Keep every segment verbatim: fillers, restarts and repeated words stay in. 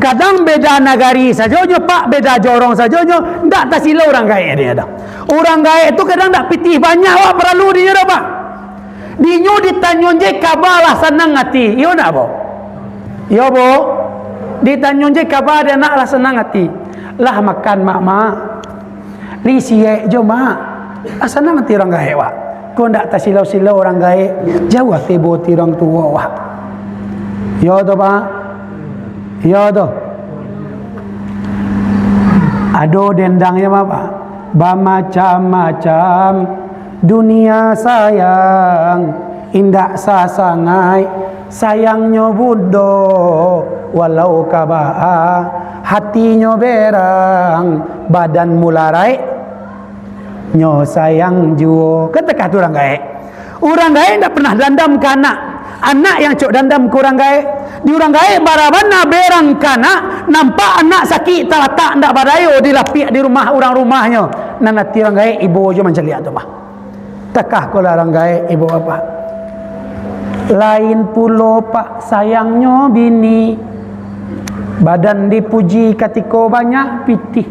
Kadang beda nagari sajo nyo, Pak, beda jorong sajo nyo, ndak tasilo urang gaek dinyo doh. Urang gaek tu kadang ndak pitih banyak, wak, paralu dinyo doh, Pak. Dinyo ditanyo je kaba lah sanang ati. Iyo ndak, Bo? Iyo, Bo. Ditanyo je kaba dek anak lah sanang ati. Lah makan, Mak, Mak? Lai siaik jo, Mak. Lah sanang ati urang gaek, wak. Kok ndak tasilau-silau urang gaek, jauah tibo ti urang tuo, wak. Iyo tu, Pak. Iyo tu. Ado dendangnyo, Pak. Bamacam-macam dunia sayang, indak sasangaik sayangnyo bundo, walau ka baa hatinyo berang, badan mularaik nyo sayang juo. Kan takah tu urang gaek. Urang gaek ndak pernah dandam ka anak. Anak yang cok dandam ka urang gaek. Di urang gaek bara bana berang ka anak, nampak anak sakik talatak ndak badayo di lapiak di rumah urang rumahnyo. Nan ati urang gaek ibo jo mancaliak tu mah. Takah ko lah urang gaek ibo bapak. Lain pulo pak sayangnyo bini. Badan dipuji katiko banyak pitih.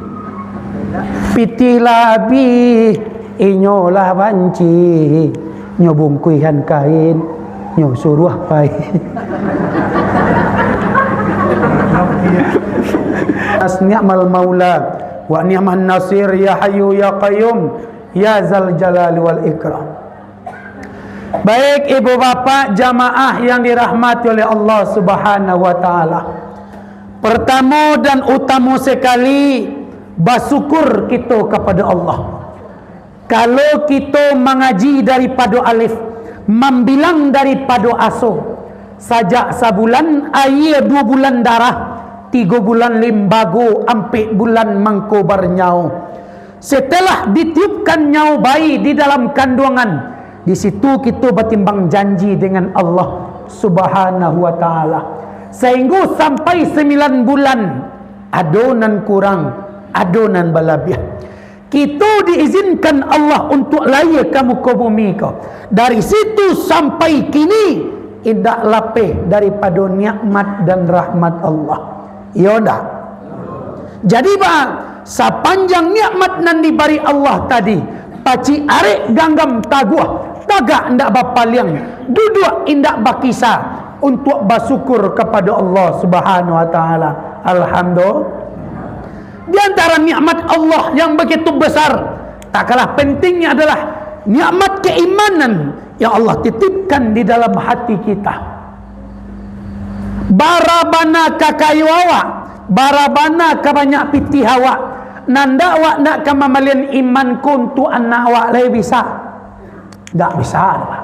Pitih lah abih, inyo lah banci. Nyo bungkuihan kain, nyo suruah pai. As ni'mal maula, wa ni'man nasir, ya hayyu ya qayyum, ya zal jalali wal ikram. Baik, ibu bapak jamaah yang dirahmati oleh Allah Subhanahu wa Ta'ala. Pertamo dan utamo sekali, basyukur kito kapado Allah. Kalau kito mangaji daripado alif, mambilang daripado aso, sajak sabulan aia duo bulan darah, tigo bulan limbago, ampek bulan mangko barnyao. Setelah ditiupkan nyao bayi di dalam kanduangan, di situ kito batimbang janji dengan Allah Subhanahu wa Ta'ala. Sainggo sampai sembilan bulan, ado nan kurang, ado nan balabiah. Kito diizinkan Allah untuk lahia ka muko bumi ko. Dari situ sampai kini, indak lapeh daripado nikmat dan rahmat Allah. Iyo ndak? Jadi, ba, sapanjang nikmat nan dibari Allah tadi, pacik arek ganggam taguah, tagak ndak bapaliang, duduak indak bakisa, untuk basyukur kapado Allah Subhanahu wa Ta'ala. Alhamdulillah. Di antara nikmat Allah yang begitu besar, tak kalah pentingnya adalah nikmat keimanan yang Allah titipkan di dalam hati kita. Bara bana ka kayo awak, bara bana ka banyak pitih awak, nan dak awak nak ka mambalian iman ko untuak anak awak, lai bisa? Dak bisa, Pak.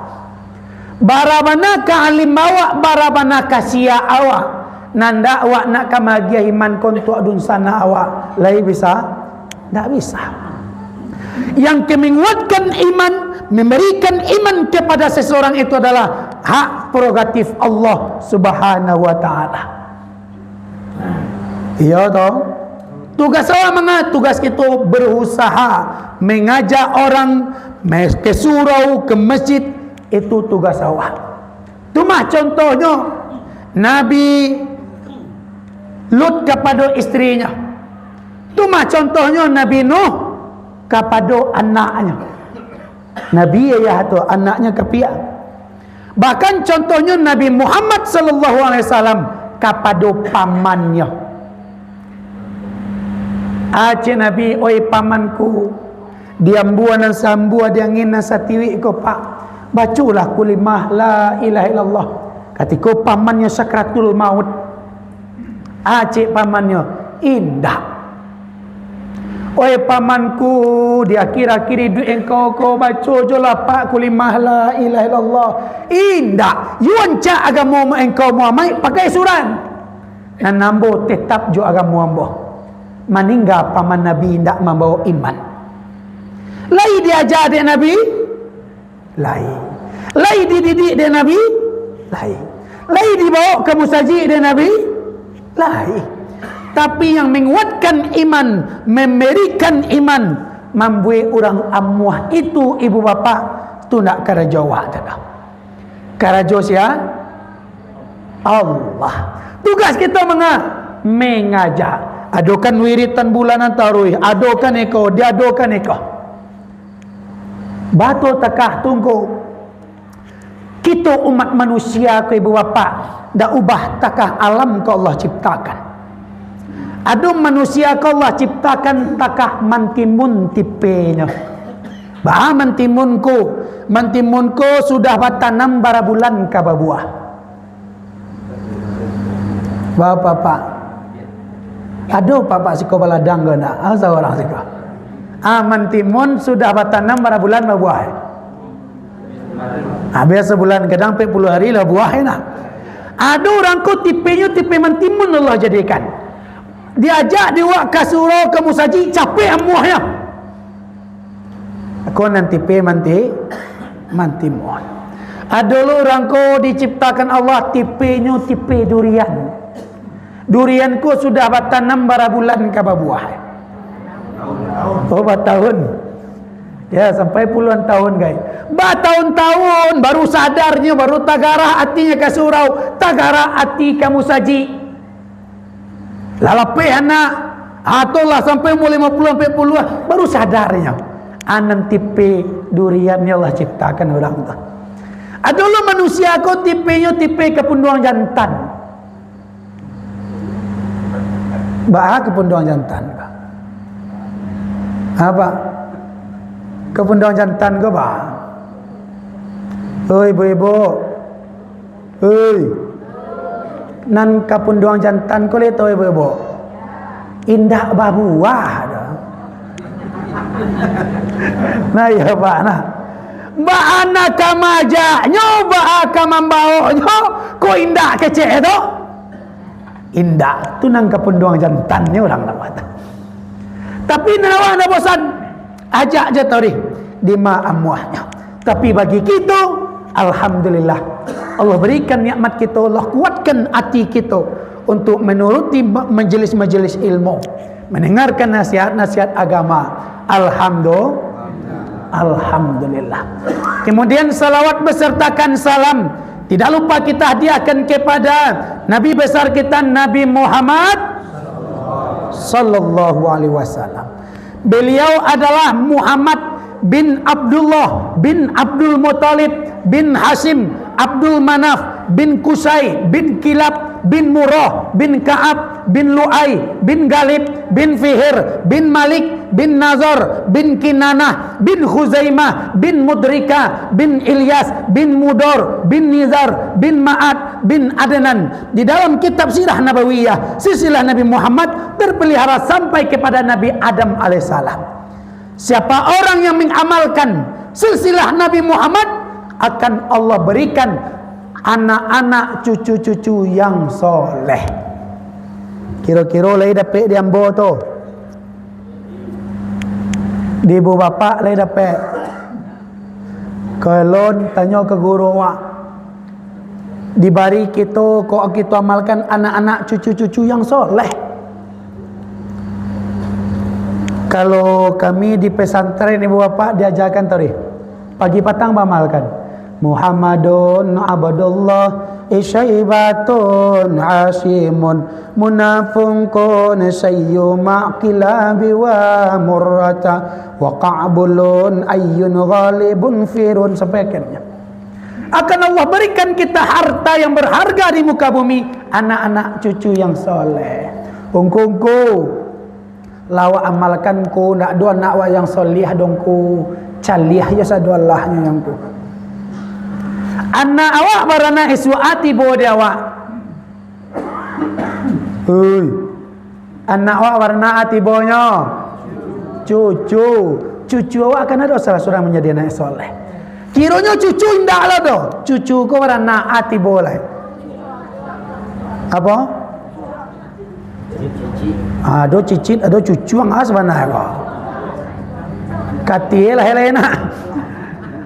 Bara bana ka alim awak, bara bana ka sia awak, nan dak awak nak ka magiah iman ko untuak dunsanak awak, lai bisa? Ndak bisa. Yang ka menguatkan iman, memberikan iman kepada seseorang itu adalah hak prerogatif Allah Subhanahu wa Ta'ala. Iyo toh? Tugas awak manga? Tugas kito berusaha mengajak orang mes-, ke surau, ke masjid, itu tugas awak. Tu mah contohnyo Nabi Lut kapado istrinyo. Tu mah contohnyo Nabi Nuh kapado anaknyo. Nabi ayah tu, anaknyo kapiak. Bahkan contohnyo Nabi Muhammad sallallahu alaihi wasallam kapado pamannyo. Acik Nabi, "Oi pamanku, di ambua nan sambua, di angin nan satiwik ko, Pak, bacolah kulimah la ilaha illallah." Katiko pamannyo sakratul maut, acik pamannyo, "Indak. Oi pamanku, di akhir-akhir iduik engkau ko, baco jo lapak kulimah la ilaha illallah." "Indak. Yo ancak agamo engkau Muhammad pakai surat." Nan ambo tetap jo agamo ambo. Maningga paman Nabi indak mambawa iman. Lai diaja dek Nabi? Lai. Lai dididik dek Nabi? Lai. Lai dibawa ka musajik dek Nabi? Lai. Tapi yang menguatkan iman, memberikan iman, mambuek urang amuah itu, ibu bapak, tu ndak karajo awak tu doh. Karajo sia? Allah. Tugas kito manga? Mangaja. Adokan wiritan bulanan taruih, adokan iko, diadokan iko. Batua takah tu ngko. Kito umat manusia ko, ibu bapak, ndak ubah takah alam ko Allah ciptakan. Ado manusia ko Allah ciptakan takah mantimun tipenyo. Baa mantimun ko? Mantimun ko sudah batanam bara bulan ka babuah. Bapak-bapak. Ado bapak siko baladang ko ndak? Ah, saurang siko. Ah, mantimun sudah batanam bara bulan babuah. Ah, biaso bulan, kadang ampek puluah hari lah buah, yo ndak? Ado urang ko tipenyo tipe mantimun Allah jadikan. Diajak diawak ka surau, ka musajik, capek amuahnyo. Ko nan tipe manti-, mantimun. Ado lo urang ko diciptakan Allah, tipenyo tipe durian. Durian ko sudah batanam bara bulan ka babuah. Oh, batahun. Ya, sampai puluahan tahun, gai. Batahun-tahun, baru sadarnyo, baru tagarah atinyo ka surau, tagarah ati ka musajik. Lah lapeh anak, atau lah sampai umur lima puluah, ampek puluah, baru sadarnyo. Anan tipe duriannyo Allah ciptakan urang tu. Ado lo manusia ko tipenyo tipe kapunduang jantan. Baa kapunduang jantan ko? Apa? Kapunduang jantan ko baa? Oi, ibu-ibu. Hei, nan kapunduang jantan ko lai tau, ibu-ibu? Indak babuah doh. Nah, iyo, Pak, nah. Baa nan ka maajaknyo, baa ka mambaoknyo, ko indak kecek tu? Indak, tu nan kapunduang jantannyo urang namo tu. Tapi nan awak ndak bosan, ajak jo tau dih, dima amuahnyo. Tapi bagi kito, alhamdulillah, Allah barikan nikmat kito, Allah kuatkan ati kito untuk manuruti ma-, majelis-majelis ilmu, mandangarkan nasihat-nasihat agama. Alhamdu-, alhamdulillah. Kemudian salawat besertakan salam tidak lupa kita hadiahkan kepada Nabi besar kita, Nabi Muhammad sallallahu alaihi wasallam. Beliau adalah Muhammad bin Abdullah bin Abdul Muttalib bin Hasyim, Abdul Manaf bin Qusay bin Kilab bin Murrah bin Ka'ab bin Lu'ay bin Ghalib bin Fihir bin Malik bin Nazar bin Kinanah bin Khuzaimah bin Mudrika bin Ilyas bin Mudor bin Nizar bin Ma'ad bin Adnan. Di dalam kitab Sirah Nabawiyah, silsilah Nabi Muhammad terpelihara sampai kepada Nabi Adam alaihissalam. Siapa orang yang mengamalkan silsilah Nabi Muhammad, akan Allah berikan anak-anak, cucu-cucu yang soleh. Kiro-kiro lai dapek di ambo tu? Di ibu bapak lai dapek? Kalau tanyo ka guru awak, dibari kito, kok kito amalkan, anak-anak, cucu-cucu yang soleh. Kalau kami di pesantren, ibu bapak, diajarkan tadi, pagi patang baamalkan, "Muhammadun Abdullah, Syaibatun Hasyimun, Munafungkun Sayyu Ma'kilabi wa Murrata, wa Ka'bulun Ayyun Ghalibun Firun," sampai akhirnya. Akan Allah berikan kita harta yang berharga di muka bumi, anak-anak cucu yang soleh. Ungku-ungku, lah awak amalkan ko, ndak ado anak awak yang soleh dong ko, caliah yo sado alahnyo yang ko. Anak awak baranak isuak tibo di awak. Hei. Anak awak baranak tibonyo? Cucu. Cucu awak kan ado salah surang manjadi anak soleh. Kironyo cucu indak lah doh. Cucu ko baranak tibo lai. Apo? Ado cicit, ado cucuang ah sabananyo ko. Katie lah elok nak.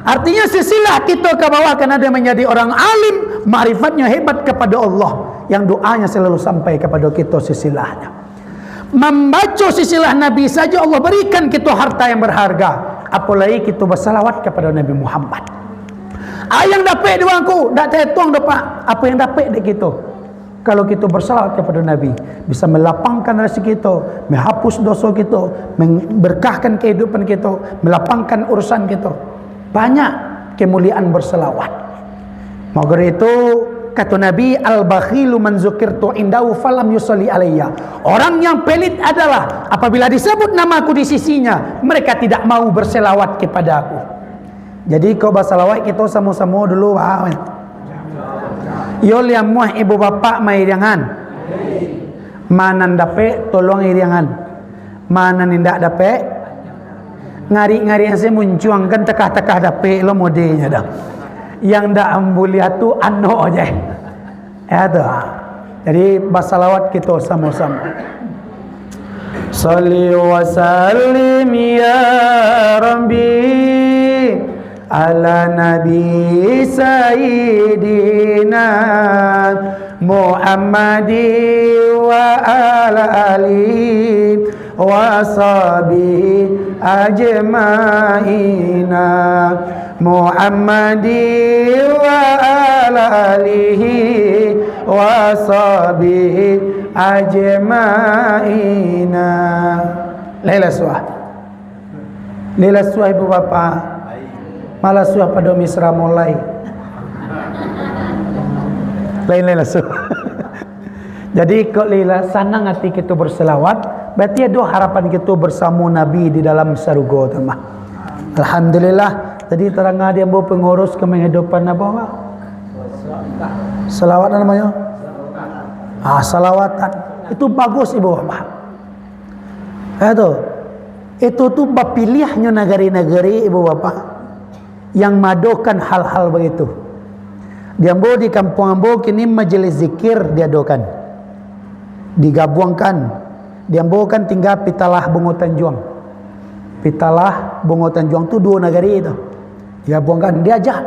Artinya silsilah kito ka bawah kan ado manjadi orang alim, makrifatnyo hebat kapada Allah, yang doanya selalu sampai kapada kito silsilahnyo. Mambaco silsilah Nabi sajo Allah barikan kito harta yang berharga, apolai kito basalawat kapada Nabi Muhammad. Ah, yang dapek di wangku, dak taetuang doh, Pak, apo yang dapek dek kito. Kalau kito bersalawat kepada Nabi, bisa melapangkan rezeki kito, menghapus doso kito, memberkahkan kehidupan kito, melapangkan urusan kito. Banyak kemuliaan bersalawat. Maka dari itu, kata Nabi, "Al-bakhilu man zukirtu indahu falam yusalli alayya." Orang yang pelit adalah apabila disebut namaku di sisinya, mereka tidak mau berselawat kepada aku. Jadi, kok basalawat kito samo-samo dulu, bah. Yo, liamuah ibu bapak mairiangan. Manan dapek, tolong iriangan. Manan indak dapek, ngarik-ngarik se muncuangkan takah-takah dapek lo modenyo dah. Yang ndak ambuliah tu anok je. Ya tu. Jadi, basalawat kito samo-samo. Salli wa sallim ya Rabbi ala Nabi Sayyidina Muhammadi wa ala alihi wa sahbihi ajma'ina. Muhammadi wa ala alihi wa sahbihi ajma'ina. Lain lah suah. Lain lah suah ibu bapak. Malah suah pado misra mulai. Lain-lain lah suah. Jadi, kok lila sanang ati kito berselawat, berarti ado harapan kito bersamo Nabi di dalam sarugo tu mah. Alhamdulillah, tadi taranga di ambo pengurus ka mangidupkan apo, Pak? Salawat namonyo? Ah, salawatan. Itu bagus, Ibu Bapak. Itu. Itu tu bapiliahnyo nagari-nagari, Ibu Bapak, yang maadokan hal-hal baitu. Di ambo, di kampuang ambo, kini majelis zikir diadokan. Digabuangkan. Di ambo kan tingga Pitalah Bungo Tanjuang. Pitalah Bungo Tanjuang tu duo nagari tu. Digabuangkan, diajak.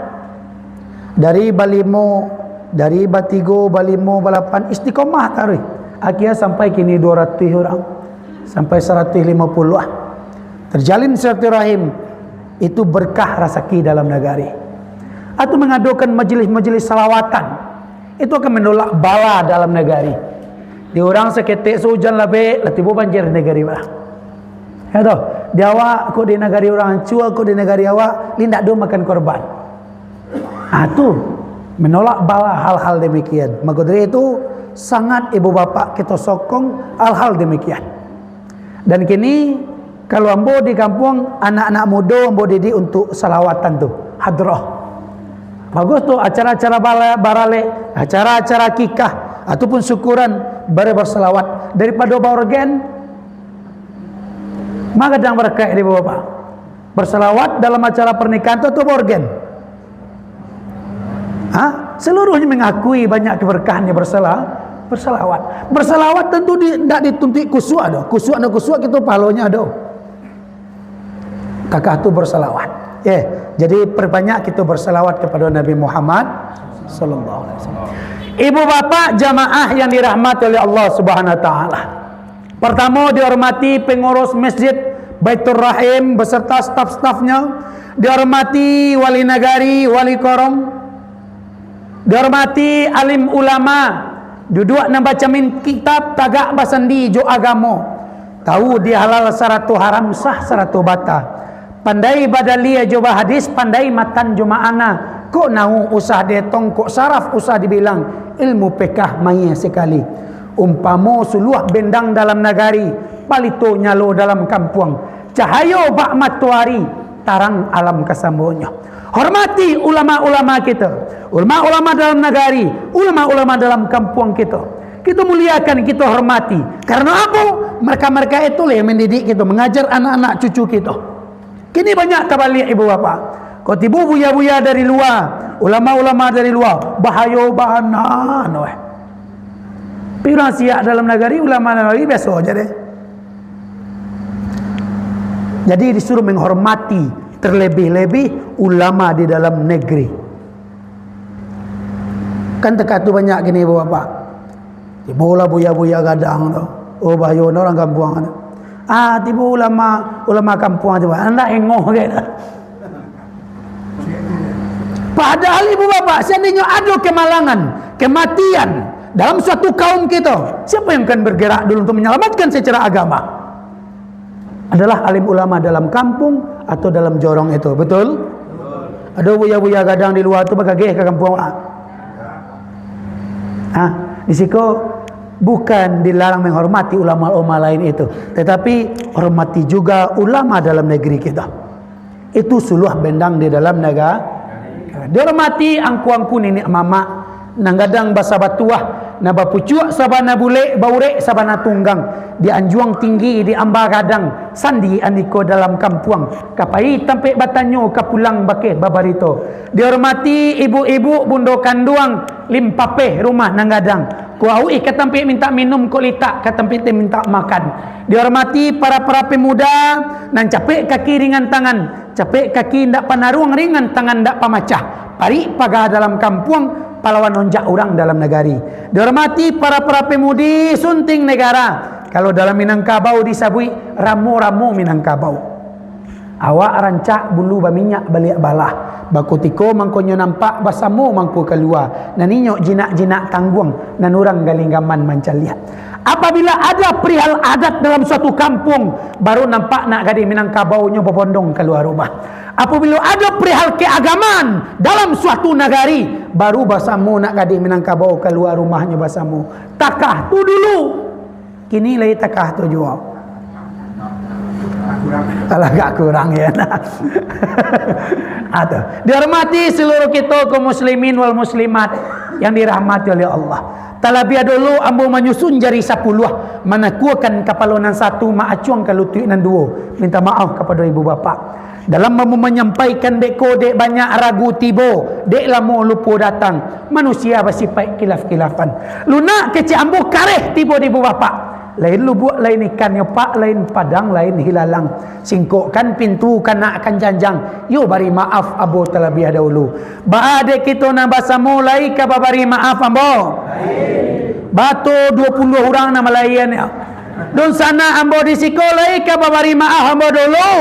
Dari balimo, dari batigo, balimo, balapan, istiqomah taruih. Akhia sampai kini duo ratuih urang. Sampai saratuih limo puluah. Terjalin silaturahim. Itu berkah rasaki dalam nagari. Atau mangadokan majelis-majelis salawatan. Itu akan manolak bala dalam nagari. Di urang saketek saujan labek, lah tibo banjir di nagari urang. Ya toh? Di awak, kok di nagari urang ancua, kok di nagari awak, indak ado makan korban. Ah, tu, manolak bala hal-hal demikian. Maka dari itu, sangat ibu bapak kito sokong hal-hal demikian. Dan kini, kalau ambo di kampuang, anak-anak mudo ambo didik untuk salawatan tu, hadrah. Bagus tu, acara-acara bala-, baralek, acara-acara akikah, ataupun syukuran, bare bersalawat. Daripado baorgen, ma gadang barakaik di bapak. Bersalawat dalam acara pernikahan tu, tu baorgen. Ha? Seluruhnya mengakui banyak keberkahannya bersala-, bersalawat. Bersalawat tentu di, ndak dituntuik khusyuk ado. Khusyuk ado khusyuk, kito pahalonyo ado. Kakah tu bersalawat. Eh, jadi perbanyak kito bersalawat kepada Nabi Muhammad sallallahu alaihi wasallam. Ibu bapak jamaah yang dirahmati oleh Allah Subhanahu wa taala. Pertamo, dihormati pengurus Masjid Baitur Rahim beserta staf-stafnya, dihormati wali nagari, wali korong, dihormati alim ulama, duduak nan bacamin kitab, tagak basandi jo agamo, tahu di halal sarato haram, sah sarato bata. Pandai badaliah jo bahadis, pandai matan jo ma'ana. Kok nahu usah dietong, kok saraf usah dibilang, ilmu pekah mayeh sakali. Umpamo suluah bendang dalam nagari, palito nyalo dalam kampuang, cahayo bak matoari, tarang alam kasamonyo. Hormati ulama-ulama kito, ulama-ulama dalam nagari, ulama-ulama dalam kampuang kito. Kito muliakan, kito hormati. Karano apo? Mereka-mereka itulah yang mendidik kito, mengajar anak-anak cucu kito. Kini banyak tabaliak, ibu bapak. Kok tibo buya-buya dari lua, ulama-ulama dari lua, bahayo bana, noh. Tapi urang siak dalam nagari, ulama dalam nagari, biaso aja deh. Jadi disuruh menghormati, terlebih-lebih ulama di dalam negeri. Kan takah tu banyak kini, ibu bapak. Tibolah buya-buya gadang tu. Oh, bahayo urang kampuang tu. Ah, tibo ulama, ulama kampuang tu. Andak engoh ke. Padahal ibu bapak, seandainya ado kemalangan, kematian, Dalam suatu kaum kita, siapa yang akan bergerak dulu untuk menyelamatkan secara agama? Adalah alim ulama dalam kampung atau dalam jorong itu, betul? Ado buya-buya gadang di lua tu bagageh ka kampuang awak. Ha, di siko bukan dilarang menghormati ulama-ulama lain itu, tetapi hormati juga ulama dalam negeri kita. Itu suluah bendang di dalam naga-, dihormati angku-angku niniak mamak, nan gadang basabatuah, nan bapucuak sabana bulek, baurek sabana tunggang, di anjuang tinggi, di amba gadang, sandi andiko dalam kampuang, ka pai tampek batanyo, ka pulang bakeh babarito. Dihormati ibu-ibu bundo kanduang, limpapeh rumah nan gadang. Kok auih ka tampek mintak minum, kok litak ka tampek mintak makan. Dihormati para-para pemuda, nan capek kaki ringan tangan, capek kaki indak panaruang, ringan tangan indak pamacah. Parik paga dalam kampuang, palawan onjak urang dalam nagari. Dihormati para-para pemudi sunting negara. Kalau dalam Minangkabau disabuik, ramo-ramo Minangkabau. Awak rancak bulu baminyak baliak balah. Bakutiko mangkonyo nampak, basamo mangko kalua. Nan inyo jinak-jinak tangguang, nan urang galinggaman mancaliak. Apabila ada perihal adat dalam suatu kampuang, baru nampak nak gadih Minangkabaunyo babondong kalua rumah. Apabila ada perihal keagamaan dalam suatu nagari, baru basamo nak gadih Minangkabau kalua rumahnyo basamo. Takah tu dulu. Kini lai takah tu juo. Alah, agak kurang, ya, nah. Ah, tu. Dihormati seluruh kito kaum muslimin wal muslimat yang dirahmati oleh Allah. Talabiah dulu ambo manyusun jari sapuluah, manakuakan kapalo nan satu, maacuang ka lutuik nan duo. Minta maaf kapado ibu bapak. Dalam ambo manyampaikan, dek ko dek banyak ragu tibo, dek lamo lupo datang. Manusia basipaik kilaf-kilafan. Lunak kecek ambo kareh tibo di ibu bapak. Lain lubuak, lain ikan nyopak, lain padang, lain hilalang. Singkokkan pintu, kanakkan janjang. Yo bari maaf ambo talabiah dahulu. Baa dek kito nan basamo, lai ka babari maaf ambo? Bato duo puluah urang nan malayan. Dunsanak ambo di siko, lai ka babari maaf ambo dulu?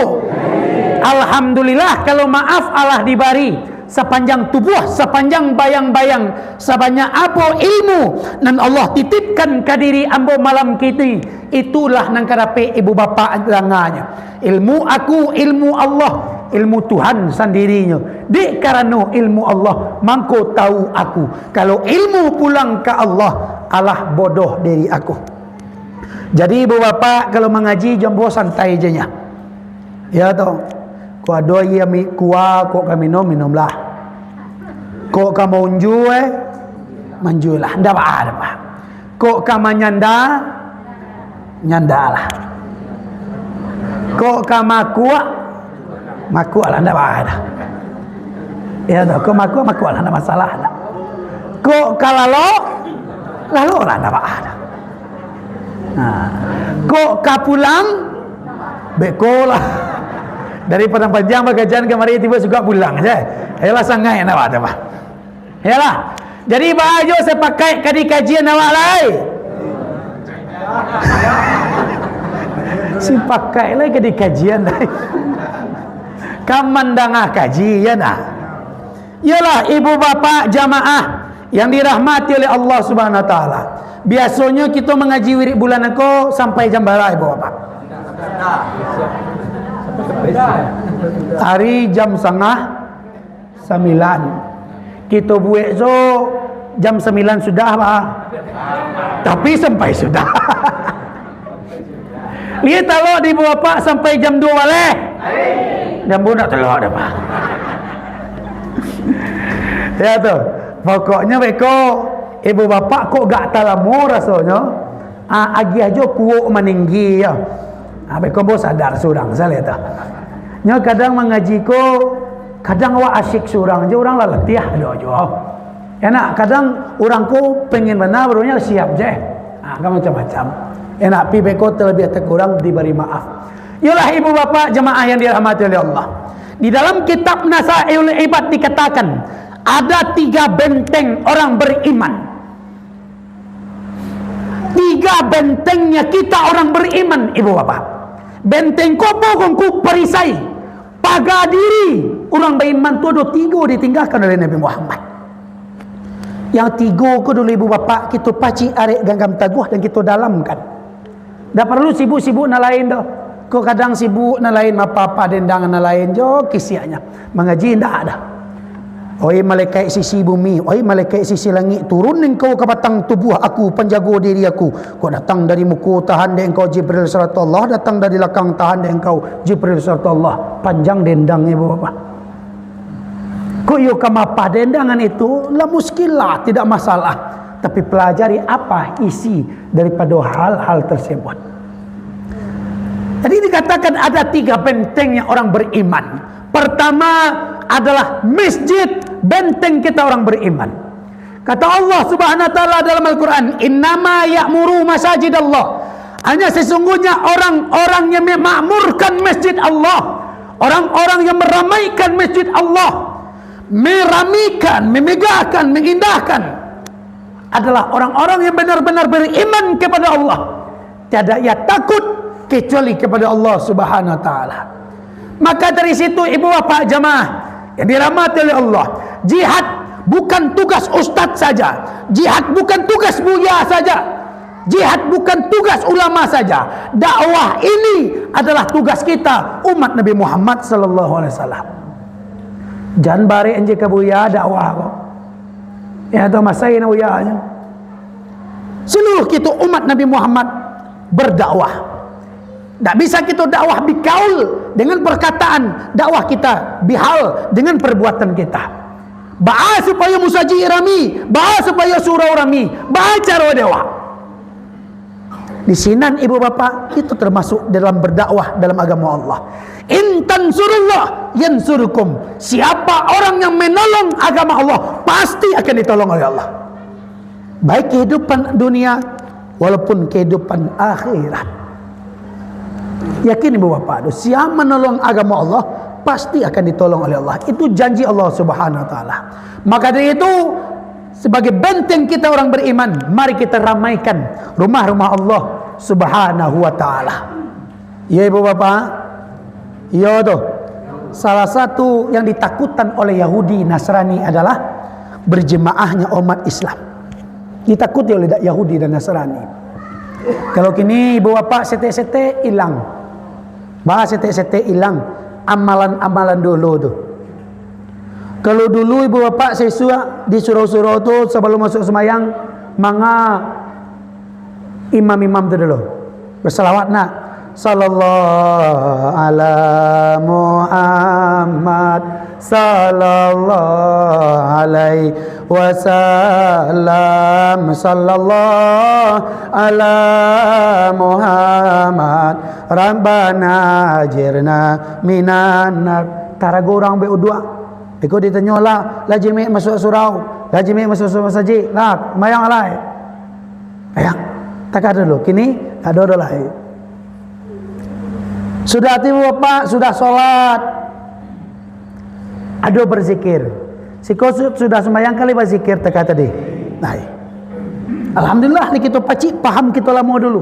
Alhamdulillah, kalau maaf alah dibari. Sapanjang tubuah, sapanjang bayang-bayang, sabanyak apo ilmu nan Allah titipkan ka diri ambo malam kini, itulah nan ka dapek ibu bapak danganyo. Ilmu aku, ilmu Allah, ilmu Tuhan sandirinyo. Dek karano ilmu Allah, mangko tahu aku. Kalau ilmu pulang ka Allah, alah bodoh diri aku. Jadi, ibu bapak, kalau mangaji, jo ambo santai je nyo. Ya, toh. Kok ado aia mi-, kua, kok ka minum, minumlah. Kok ka maunju, eh, manjulah. Ndak baa doh, Pak. Kok ka manyanda, nyandalah. Kok ka makuak, makuaklah, ndak baa doh. Ya, toh. Kok makuak, makuaklah, ndak masalah doh. Kok ka lalok, laloklah, ndak baa doh. Nah, kok ka pulang, beko lah. Dari Padang Panjang bagajian kamari tibo suko pulang je. Yalah, sangaik nak ada, Pak. Yalah. Jadi, baa jo sapakaik ka dikajian awak lai. Sapakaik lai ka dikajian lai. Ka mandanga kaji, ya nah. Iyolah, ibu bapak jamaah yang dirahmati oleh Allah Subhanahu Wa Taala. Biasonyo kito mangaji wirid bulan ko sampai jam bara, ibu bapak? Ari jam sangah sambilan. Kito buek so jam sambilan sudah, Pak. Tapi sampai sudah. Lai talok di ibu bapak sampai jam duo baleh? Jam duo ndak talok doh, Pak. Ya, tu. Pokoknyo beko, ibu bapak kok gak talamo rasonyo. Ah, agiah jo kuok maninggi, ya. Ah, beko ambo sadar surang, salah tu. Nyo kadang mangaji ko, kadang awak asyik surang je, urang lah latiah ado juo. Enak, kadang urang ko pengen bana, baru nyo siap je. Ah, kan macam-macam. Enak, pi beko talabiah takurang dibari maaf. Iyolah, ibu bapak jamaah yang dirahmati oleh Allah. Di dalam kitab Nasaihul Ibad dikatakan, ada tiga benteng orang beriman. Tiga bentengnya kita orang beriman, ibu bapak. Benteng ko apo, Ngku? Parisai. Paga diri urang baiman tu ado tigo ditinggakan oleh Nabi Muhammad. Yang tigo ko dulu, ibu bapak, kito pacik arek ganggam taguah dan kito dalamkan. Ndak paralu sibuk-sibuk nan lain doh. Ko kadang sibuk nan lain, mapapah dendang nan lain jo kisiaknyo. Mangaji ndak ado. Oi malaikat sisi bumi, oi malaikat sisi langik, turun engkau ka batang tubuah aku, panjago diri aku. Kok datang dari muko, tahan dek engkau Jibril sarato Allah, datang dari lakang, tahan dek engkau Jibril sarato Allah. Panjang dendangnyo, ibu bapak. Kok iyo ka mapah dendangan itu, lah muskilah, tidak masalah. Tapi pelajari apa isi daripada hal-hal tersebut. Jadi dikatakan ada tiga bentengnya orang beriman. Pertama adalah masjid, benteng kita orang beriman. Kata Allah Subhanahu wa Taala dalam Al-Quran, "Innama ya'muru masajidallah." Hanya sesungguhnya orang-orang yang memakmurkan masjid Allah, orang-orang yang meramaikan masjid Allah, meramikan, memegahkan, mengindahkan, adalah orang-orang yang benar-benar beriman kepada Allah. Tiada ia takut kecuali kepada Allah Subhanahu wa Taala. Maka dari situ, ibu bapak jamaah yang dirahmati oleh Allah, jihad bukan tugas ustaz saja, jihad bukan tugas buya saja, jihad bukan tugas ulama saja. Dakwah ini adalah tugas kita, umat Nabi Muhammad sallallahu alaihi wasallam. Jan barek anjing ka buya dakwah ko. Ya, atau masai na buyanyo. Seluruh kito umat Nabi Muhammad berdakwah. Ndak bisa kito dakwah bikaul dengan perkataan, dakwah kita bihal dengan perbuatan kita. Baa supayo musajik rami, baa supayo surau rami, baa caro dakwah. Di sinan ibu bapak, itu termasuk dalam berdakwah dalam agama Allah. "In tansurullah yansurkum." Siapa orang yang menolong agama Allah, pasti akan ditolong oleh Allah. Baik kehidupan dunia, walaupun kehidupan akhirat. Yakin ibu bapak tu, siapa menolong agama Allah, pasti akan ditolong oleh Allah. Itu janji Allah Subhanahu wa Taala. Maka dari itu, sebagai benteng kita orang beriman, mari kita ramaikan rumah-rumah Allah Subhanahu wa Taala. Ya, ibu bapak? Ya tu. Salah satu yang ditakutkan oleh Yahudi Nasrani adalah berjemaahnya umat Islam. Ditakuti oleh Yahudi dan Nasrani. Kalau kini ibu bapak setek-setek hilang. Bah setek-setek hilang amalan-amalan dulu tu. Kalau dulu ibu bapak sesuak di surau-surau tu, sebelum masuk semayang, manga imam-imam tu dulu. Bersalawat nak. Sallallahu ala Muhammad, sallallahu alaihi wasallam, sallallahu ala Muhammad, Rabbana ajirna minan nar. Tarago urang buek uduak. Iko ditanyo lah, lah jimik masuk surau, lah jimik masuk surau masajik, lah, mayang alai. Mayang. Takah dulu, kini, tak ado doh lai. Sudah tibo bapak, sudah solat. Ado berzikir. Siko su-, sudah sumbayang kali berzikir takah tadi. Nah, alhamdulillah, ni kito pacik, paham kito lamo dulu.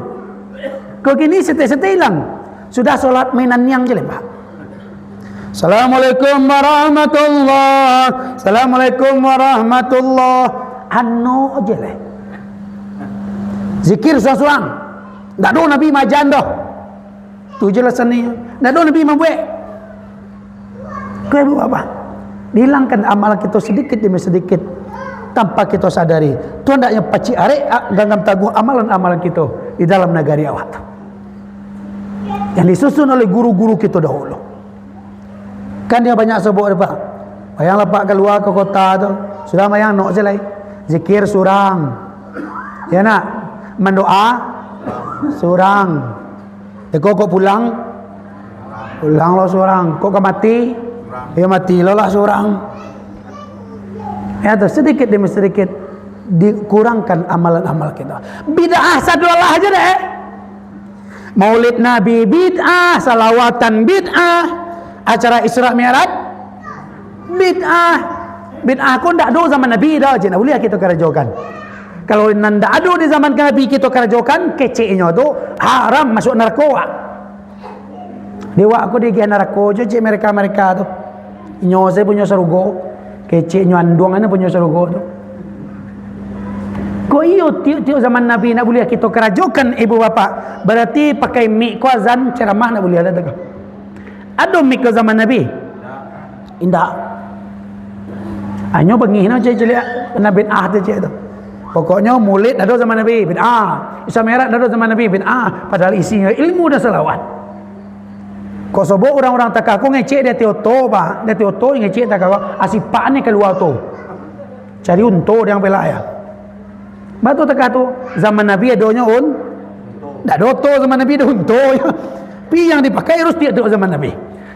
Kok kini setek-setek hilang. Sudah solat main aniang je lepak. Assalamualaikum warahmatullah. Assalamualaikum warahmatullah. Ano je lah. Zikir surang-surang. Ndak ado Nabi majan doh. Tu je lah seni. Ndak ado Nabi mambuek. Kau ibu apa? Dihilangkan amalan kita sedikit demi sedikit. Tanpa kita sadari. Tu hendaknya pacik arek, a-, ganggam taguah amalan-amalan kita di dalam nagari awak tu. Yang disusun oleh guru-guru kita dahulu. Kan dia banyak sobok tu, Pak. Bayang lah, Pak, kalua ka kota tu. Sudah mayang nok je lai. Zikir surang. Ya nak? Mandoa surang. Iko kok pulang? Pulang lo surang. Kok ka mati? Ya mati lo lah surang. Ya tu, sedikit demi sedikit dikurangkan amalan-amal kita. Bid'ah sadolah aja deh. Maulid Nabi bid'ah, salawatan bid'ah, acara Isra Mi'raj bid'ah. Bid'ah ko ndak ado zaman Nabi dah, je ndak buliah kito karajokan. Kalau nan ndak ado di zaman Nabi kito karajokan, keceknyo tu haram masuk narako. Dewak ko diagiah narako je cek mereka-mereka tu. Inyo se punyo sarugo, keceknyo anduang ane punyo sarugo tu. Kok iyo, tiok-tiok zaman Nabi ndak buliah kito karajokan, ibu bapak? Barati pakai mik ko azan, ceramah ndak buliah lah tu ko. Ado mik ko zaman Nabi? Indak. Hanyo bangih no cek ciliak, kena bid'ah tu cek tu. Pokoknyo mulid ado zaman Nabi, bid'ah. Isra Mi'raj ado zaman Nabi, bid'ah. Padahal isinyo ilmu dan salawat. Kok sobok urang-urang takah ko ngecek di ateh oto, Pak. Di ateh oto ngecek takah ko, asipaknyo kalua oto. Cari unto di ang pelak ya. Batu takah tu, zaman Nabi adonyo un-, ndak ado oto zaman Nabi, ado unto. Pi yang dipakai harus tiok-tiok zaman Nabi.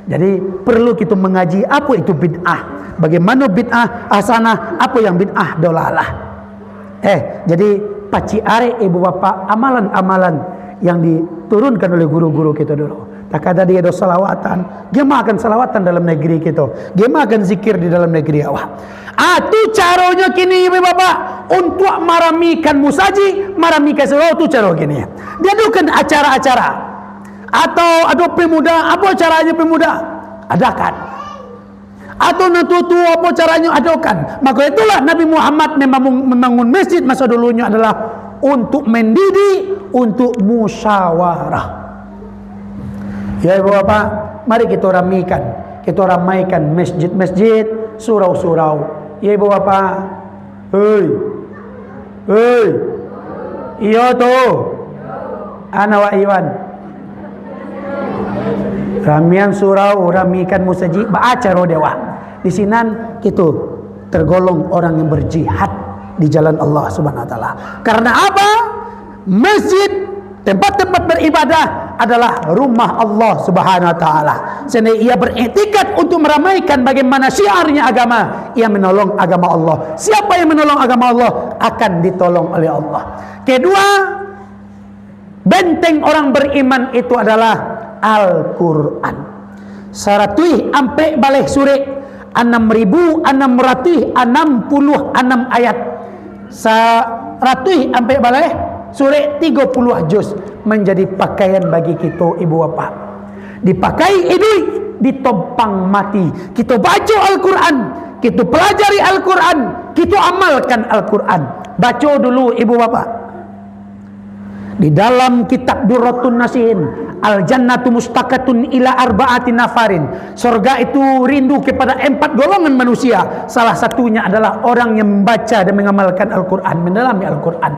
Jadi, perlu kita mengaji apa itu bid'ah. Bagaimana bid'ah hasanah, apa yang bid'ah dolalah. Eh, jadi, pacik arek ibu bapak amalan-amalan yang diturunkan oleh guru-guru kita dulu. Takah tadi ado salawatan, gemakan salawatan dalam negeri kita, gemakan zikir di dalam negeri awak. Ah, tu caronyo kini, ibu bapak, untuak maramikan musajik, maramikan surau, tu caro kini. Diadokan acara-acara. Atau ado pemuda, apa caranya pemuda? Adakan. Atau nan tuo-tuo, apa caranyo? Adokan. Maka itulah Nabi Muhammad membangun, membangun masjid masa dulunyo adalah untuk mendidik, untuk musyawarah. Ya, ibu bapak, mari kita ramikan, kita ramaikan masjid-masjid, surau-surau. Ya, ibu bapak. Hei. Hei. Iyo tu. Ana wak Iwan. Ramian surau, ramikan musajik, baa caro dek wak. Di sinan kita tergolong orang yang berjihad di jalan Allah Subhanahu wa taala. Karena apa? Masjid, tempat-tempat beribadah adalah rumah Allah Subhanahu wa taala. Sehingga ia beriktikad untuk meramaikan bagaimana syiarnya agama, ia menolong agama Allah. Siapa yang menolong agama Allah akan ditolong oleh Allah. Kedua, benteng orang beriman itu adalah Al-Quran. Saratuih ampek baleh surek, anam ribu anam ratuih anam puluah anam ayat. Saratuih ampek baleh surek, tigo puluah juz, manjadi pakaian bagi kito, ibu bapak. Dipakai iduik, ditompang mati. Kito baco Al-Quran, kito pelajari Al-Quran, kito amalkan Al-Quran. Baco dulu, ibu bapak. Di dalam kitab Durratun Nasihin, "Al-jannatu mustaqatun ila arba'ati nafarin." Sorga itu rindu kepada empat golongan manusia. Salah satunya adalah orang yang membaca dan mengamalkan Al-Quran, mendalami Al-Quran.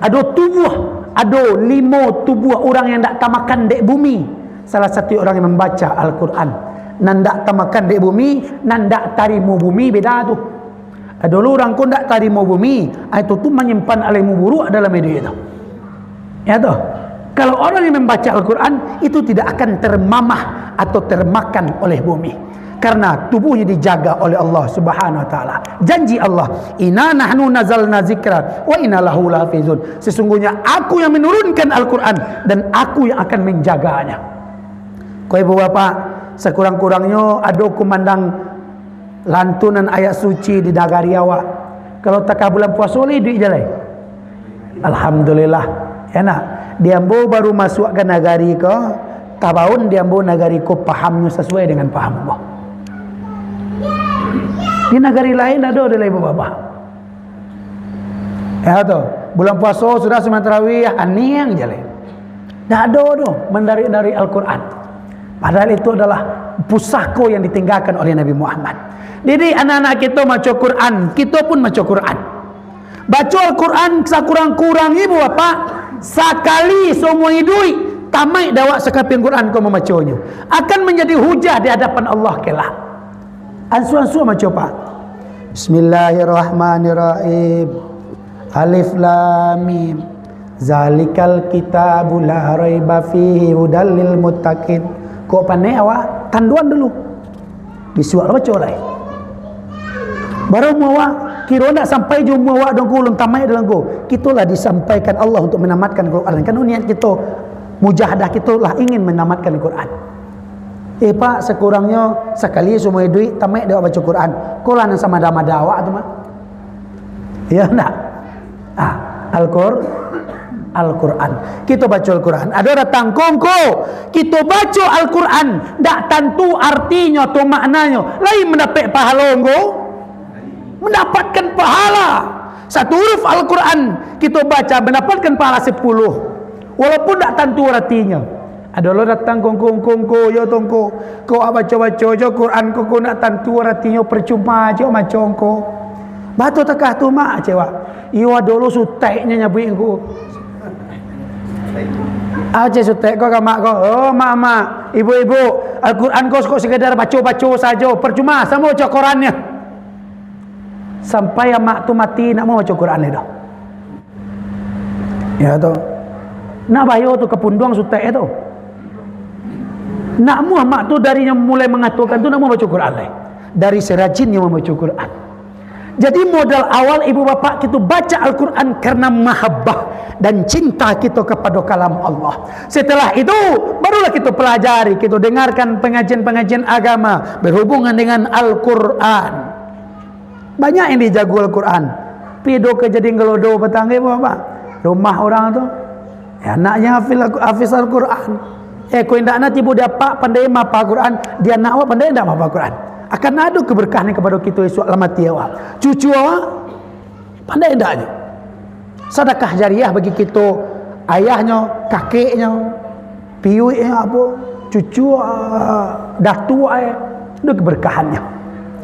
Ado tubuah, ado limo tubuah urang yang ndak tamakan dek bumi. Salah satu orang yang membaca Al-Quran. Nan ndak tamakan dek bumi, nan ndak tarimo bumi, beda tu. Dulu urang ko ndak tarimo bumi, ah, itu tu manyimpan alemu buruak dalam iduik itu. Ya toh? Kalau orang yang membaca Al-Quran, itu tidak akan termamah atau termakan oleh bumi. Karena tubuhnya dijaga oleh Allah Subhanahu wa taala. Janji Allah, "Inna nahnu nazalna zikra wa inna lahu lahafizun." Sesungguhnya Aku yang menurunkan Al-Quran dan Aku yang akan menjaganya. Ko ibu bapak, sekurang-kurangnyo ado kumandang lantunan ayat suci di nagari awak. Kalau takah bulan puaso lai duit jalai. Alhamdulillah. Enak. Di ambo baru masuak ka nagari ko, tabaun di ambo nagari ko pahamnyo sasuai dengan paham ambo. Di nagari lain ado, ado lai bapak. Ya tu, bulan puaso sudah sumbayang tarawih, aniang jalai. Ndak ado tu mandarik-darik Al-Quran. Padahal itu adalah pusako yang ditinggalkan oleh Nabi Muhammad. Jadi anak-anak kito maco Quran, kito pun maco Quran. Baco Al-Quran sakurang-kurang ibu bapak, sakali seumur iduik, tamaik dek awak sakaping Quran ko mambaconyo. Akan manjadi hujah di hadapan Allah kelak. Ansua-ansua maco, Pak. Bismillahirrahmanirrahim. Alif Lam Mim. Zalikal kitabu la raiba fihi hudal lil muttaqin. Kok pandai awak, tanduan dulu. Bisuak lah baco lai. Baru umua awak, kiro ndak sampai jo umua awak dongko, ulun tamaik dalam ko. Kito lah disampaikan Allah untuk menamatkan Quran. Kan niat kito, mujahadah kito lah ingin menamatkan Quran. Eh, Pak, sakurangnyo sakali seumur iduik tamaik dek awak baco Quran. Ko lah nan samada-mada awak tu mah. Iyo ndak? Ah, Al-Qur-, Al-Quran. Kito baco Al-Quran. Ado datang kongko, kito baco Al-Quran, ndak tantu artinyo atau maknanyo. Lai mandapek pahalo ngko? Mendapatkan pahala. Satu huruf Al-Quran kito baca mandapatkan pahala sapuluh, walaupun dak tantu aratinyo. Ado lo datang ko ngko, ngko, ngko, yo tu ngko, ko awak baco-baco jo Quran ko, ko ndak tantu aratinyo, percuma jo maco ngko. Bato takah tu, Mak, cewek. Iyo, ado lo suteknyo nyabuik ngko. Ah, cek sutek ko ka mak ko. Oh, mak, mak, ibu-ibu, Al-Quran ko kok sekadar baco-baco sajo, percuma, samo cok Quran nyo. Sampai amak tu mati, nak mau baco Quran lai doh. Ya tu. Nak bayo tu ka punduang sutek tu. Nak muah mak tu dari nyo mulai mangatokan tu nak mau baco Quran lai. Dari sarajinnyo mambaco Quran. Jadi modal awal ibu bapak kito baca Al-Quran karena mahabbah dan cinta kito kepada kalam Allah. Setelah itu, barulah kito pelajari, kito dengarkan pengajian-pengajian agama berhubungan dengan Al-Quran. Banyak yang dijago Al-Quran. Pido ka jadi ngelodo batanggai, Bapak. Rumah orang tu, ya, anaknya hafiz, hafiz Al-Quran. Eh, ko indak nak tibo di apak pandai mapa Quran, di anak awak pandai indak mapa Quran. Akan ado keberkahan kepada kito esok lah mati awak. Cucu awak, pandai indaknyo. Sadakah jariah bagi kito, ayahnyo, kakeknyo, piuiknyo apo, cucu, ah, datuak, eh, itu keberkahannyo.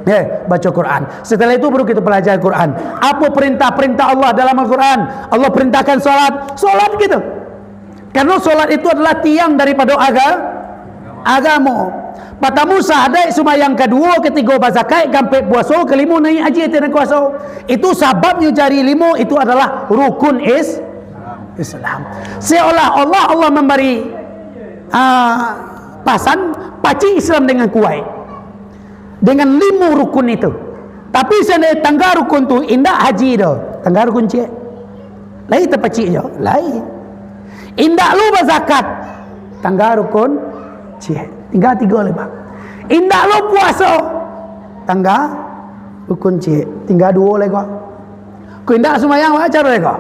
Eh, baca Quran. Setelah itu baru kita pelajari Quran. Apa perintah-perintah Allah dalam Al-Quran? Allah perintahkan salat, salat gitu. Karena salat itu adalah tiang daripada aga-, agamo. Patamu sahadaik, sumayang, kaduo, katigo bazakat, kaampek puaso, kalimo naik haji, itu nan kuaso. Itu sababnyo jari limo itu adalah rukun is-, Islam. Seolah-olah Allah memberi, ah, pasan, pacik Islam dengan kuaik. Dengan limo rukun itu. Tapi seandainya tangga rukun tu indak haji doh, tangga rukun ciek. Lai tapacik jo, lai. Indak lo bazakat, tangga rukun ciek. Tingga tigo lai, Pak. Indak lo puaso, tangga rukun ciek. Tingga duo lai ko. Ko indak sumayang, Pak, caro lai ko.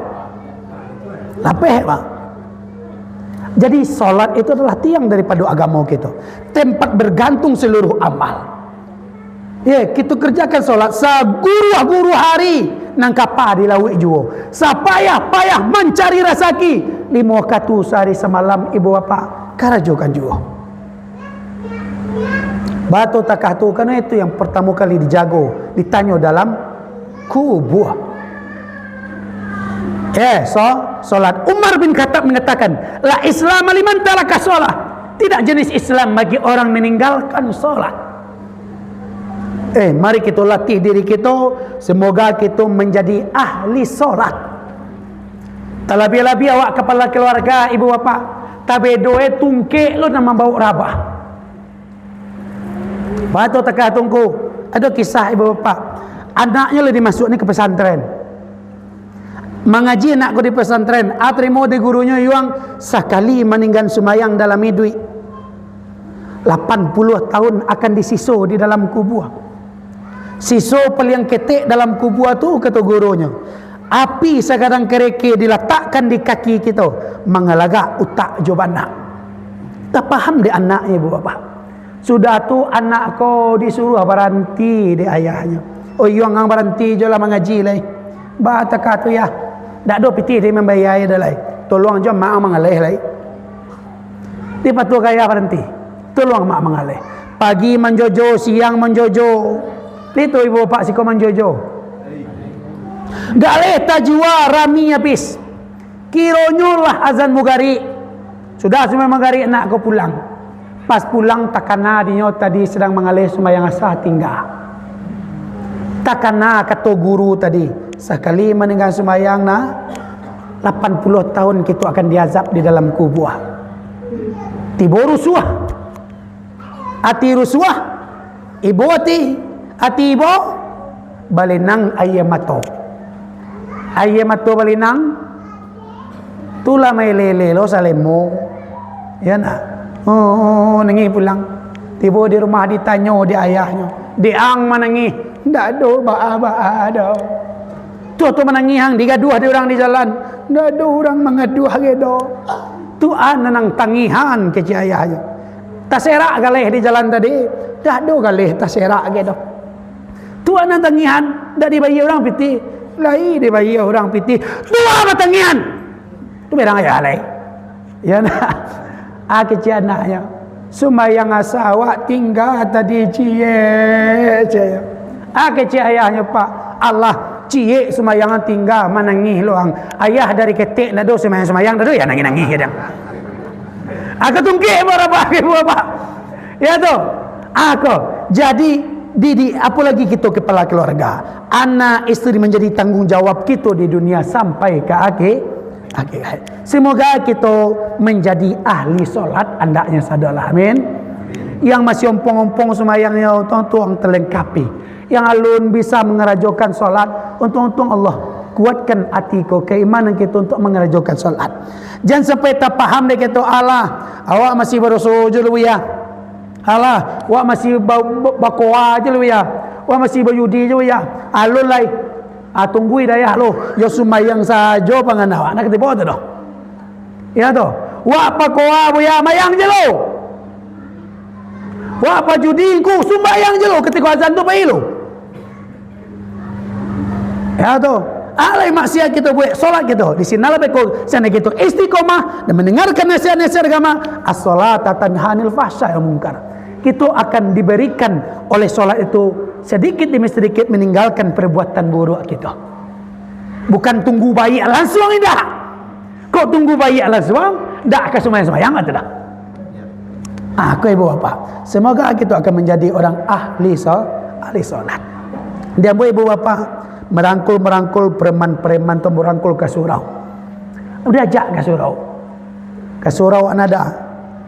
Lapeh, Pak. Jadi, salat itu adalah tiang daripada agamo kito. Tempat bergantung seluruh amal. Ye, kito kerjakan salat saguruah-guruah hari, nan kapa di lauik juo. Sapayah-payah mancari rasaki, limo wakatu sahari samalam, ibu bapak, karajokan juo. Bato takah tu, karena itu yang pertama kali dijago, ditanyo dalam kubur. Eh, so, salat. Umar bin Khattab mengatakan, "La Islam liman taraka shalah." Tidak jenis Islam bagi orang meninggalkan salat. Eh, mari kita latih diri kita, semoga kita menjadi ahli salat. Talabiah-labiah awak kapala kaluarga, ibu bapak, tabedo eh tungkek lo nan mambaok rabah. Bato takah tungku, ado kisah ibu bapak, anaknyo lah dimasuak ni ka pesantren. Mangaji anak ko di pesantren, ah, tarimo di gurunyo, yuang, sakali maninggan sumayang dalam iduik, lapan puluah tahun akan disiso di dalam kubua. Siso paliang ketek dalam kubua tu, kato gurunyo, api sagadang kareke dilatakkan di kaki kito, mangalagak utak jo banak. Tapaham dek anaknyo, ibu bapak. Sudah tu, anak ko disuruah baranti dek ayahnyo. "Oi, yuang, ang baranti jo lah mangaji lai. Ba takah tu, yah. Dak ado pitih dek mambayia doh lai. Tolong jo mak ang mangaleh lai." Dipatuah ka ayah baranti. Tolong mak mangaleh. Pagi manjojo, siang manjojo. Itu ibu bapak siko manjojo. Galeh tajua, rami abih. Kironyo lah azan mugarik. Sudah sumbayang mugarik, anak ko pulang. Pas pulang, takana dinyo tadi sadang mangaleh sumbayang asa tingga. Takana kato guru tadi, sakali maninggan sumbayang, nak, lapan puluah tahun kito akan diazab di dalam kubua. Tibo rusuah. Ati rusuah, ibo ati, ati ibo, balinang aia mato. Aia mato balinang, tu lah maele-ele lo salemo. Ya nak? Oh, nangih pulang. Tibo di rumah ditanyo di ayahnyo, "Dek ang manangih?" "Ndak ado baa-baa doh." Tu, tu manangih ang, digaduah di urang di jalan. "Ndak ado urang mangaduah ge doh. Tu a nan ang tangihan," kecek ayahnyo. "Taserak galeh di jalan tadi?" "Ndak ado galeh taserak ge doh. Tu a nan tangihan, ndak dibayia urang pitih." Lai dibayia urang pitih, tuo batangian. Tu barang ayah lai. Yo ndak? Ah, kecek anaknyo. Sumbayang asa awak tingga tadi, ciek, ciek. Ah, kecek ayahnyo, Pak. Alah, ciek sumbayang tingga, manangih lo ang. Ayah dari ketek ndak ado, sumbayang-sumbayang ndak ado, yo nangih-nangih yo dang. Ah, katungkek barabah ibu bapak. Yo tu. Ah, ko. Jadi, didik, apolai kito kepala keluarga. Anak, isteri manjadi tanggung jawab kito di dunia sampai ka akhir, akhirat. Semoga kito manjadi ahli solat andaknyo sadolah. Amin. Yang masih ompong-ompong sumbayangnyo, untuang-untuang talengkapi. Yang alun bisa mangarajokan solat, untuang-untuang Allah kuatkan ati ko, keimanan kito untuk mangarajokan solat. Jan sampai tapaham dek kito, "Alah, awak masih badoso jo lu, Buya. Alah, awak masih ba-, ba-, bakoa jo lu, Buya. Awak masih bajudi jo, Buya. Alun lai." Ah, tunggui dayah lo, yo sumbayang sajo pangan awak. Nak katibo tu doh. Yo tu. Wak pakoa, Buya, mayang je lo. Wak pajudi, ngku, sumbayang je lo. Katiko azan tu pai lo. Yo tu. Alai maksiat kito buek, solat kito. Di sinalah beko, sandai kito istiqomah dan mandangarkan nasihat-nasihat agama. As-salata tanha anil fahsya wal munkar. Kito akan diberikan oleh solat itu sedikit demi sedikit meninggalkan perbuatan buruk kito. Bukan tunggu baiak lansuang, indak. Kok tunggu baiak lansuang, dak ka sumbayang-sumbayang atau dak? Ah, ko ibu bapak, semoga kito akan manjadi urang ahli so-, ahli solat. Di ambo ibu bapak, marangkul-marangkul preman-preman tu, marangkul ka surau. Diajak ka surau. Ka surau ndak ado.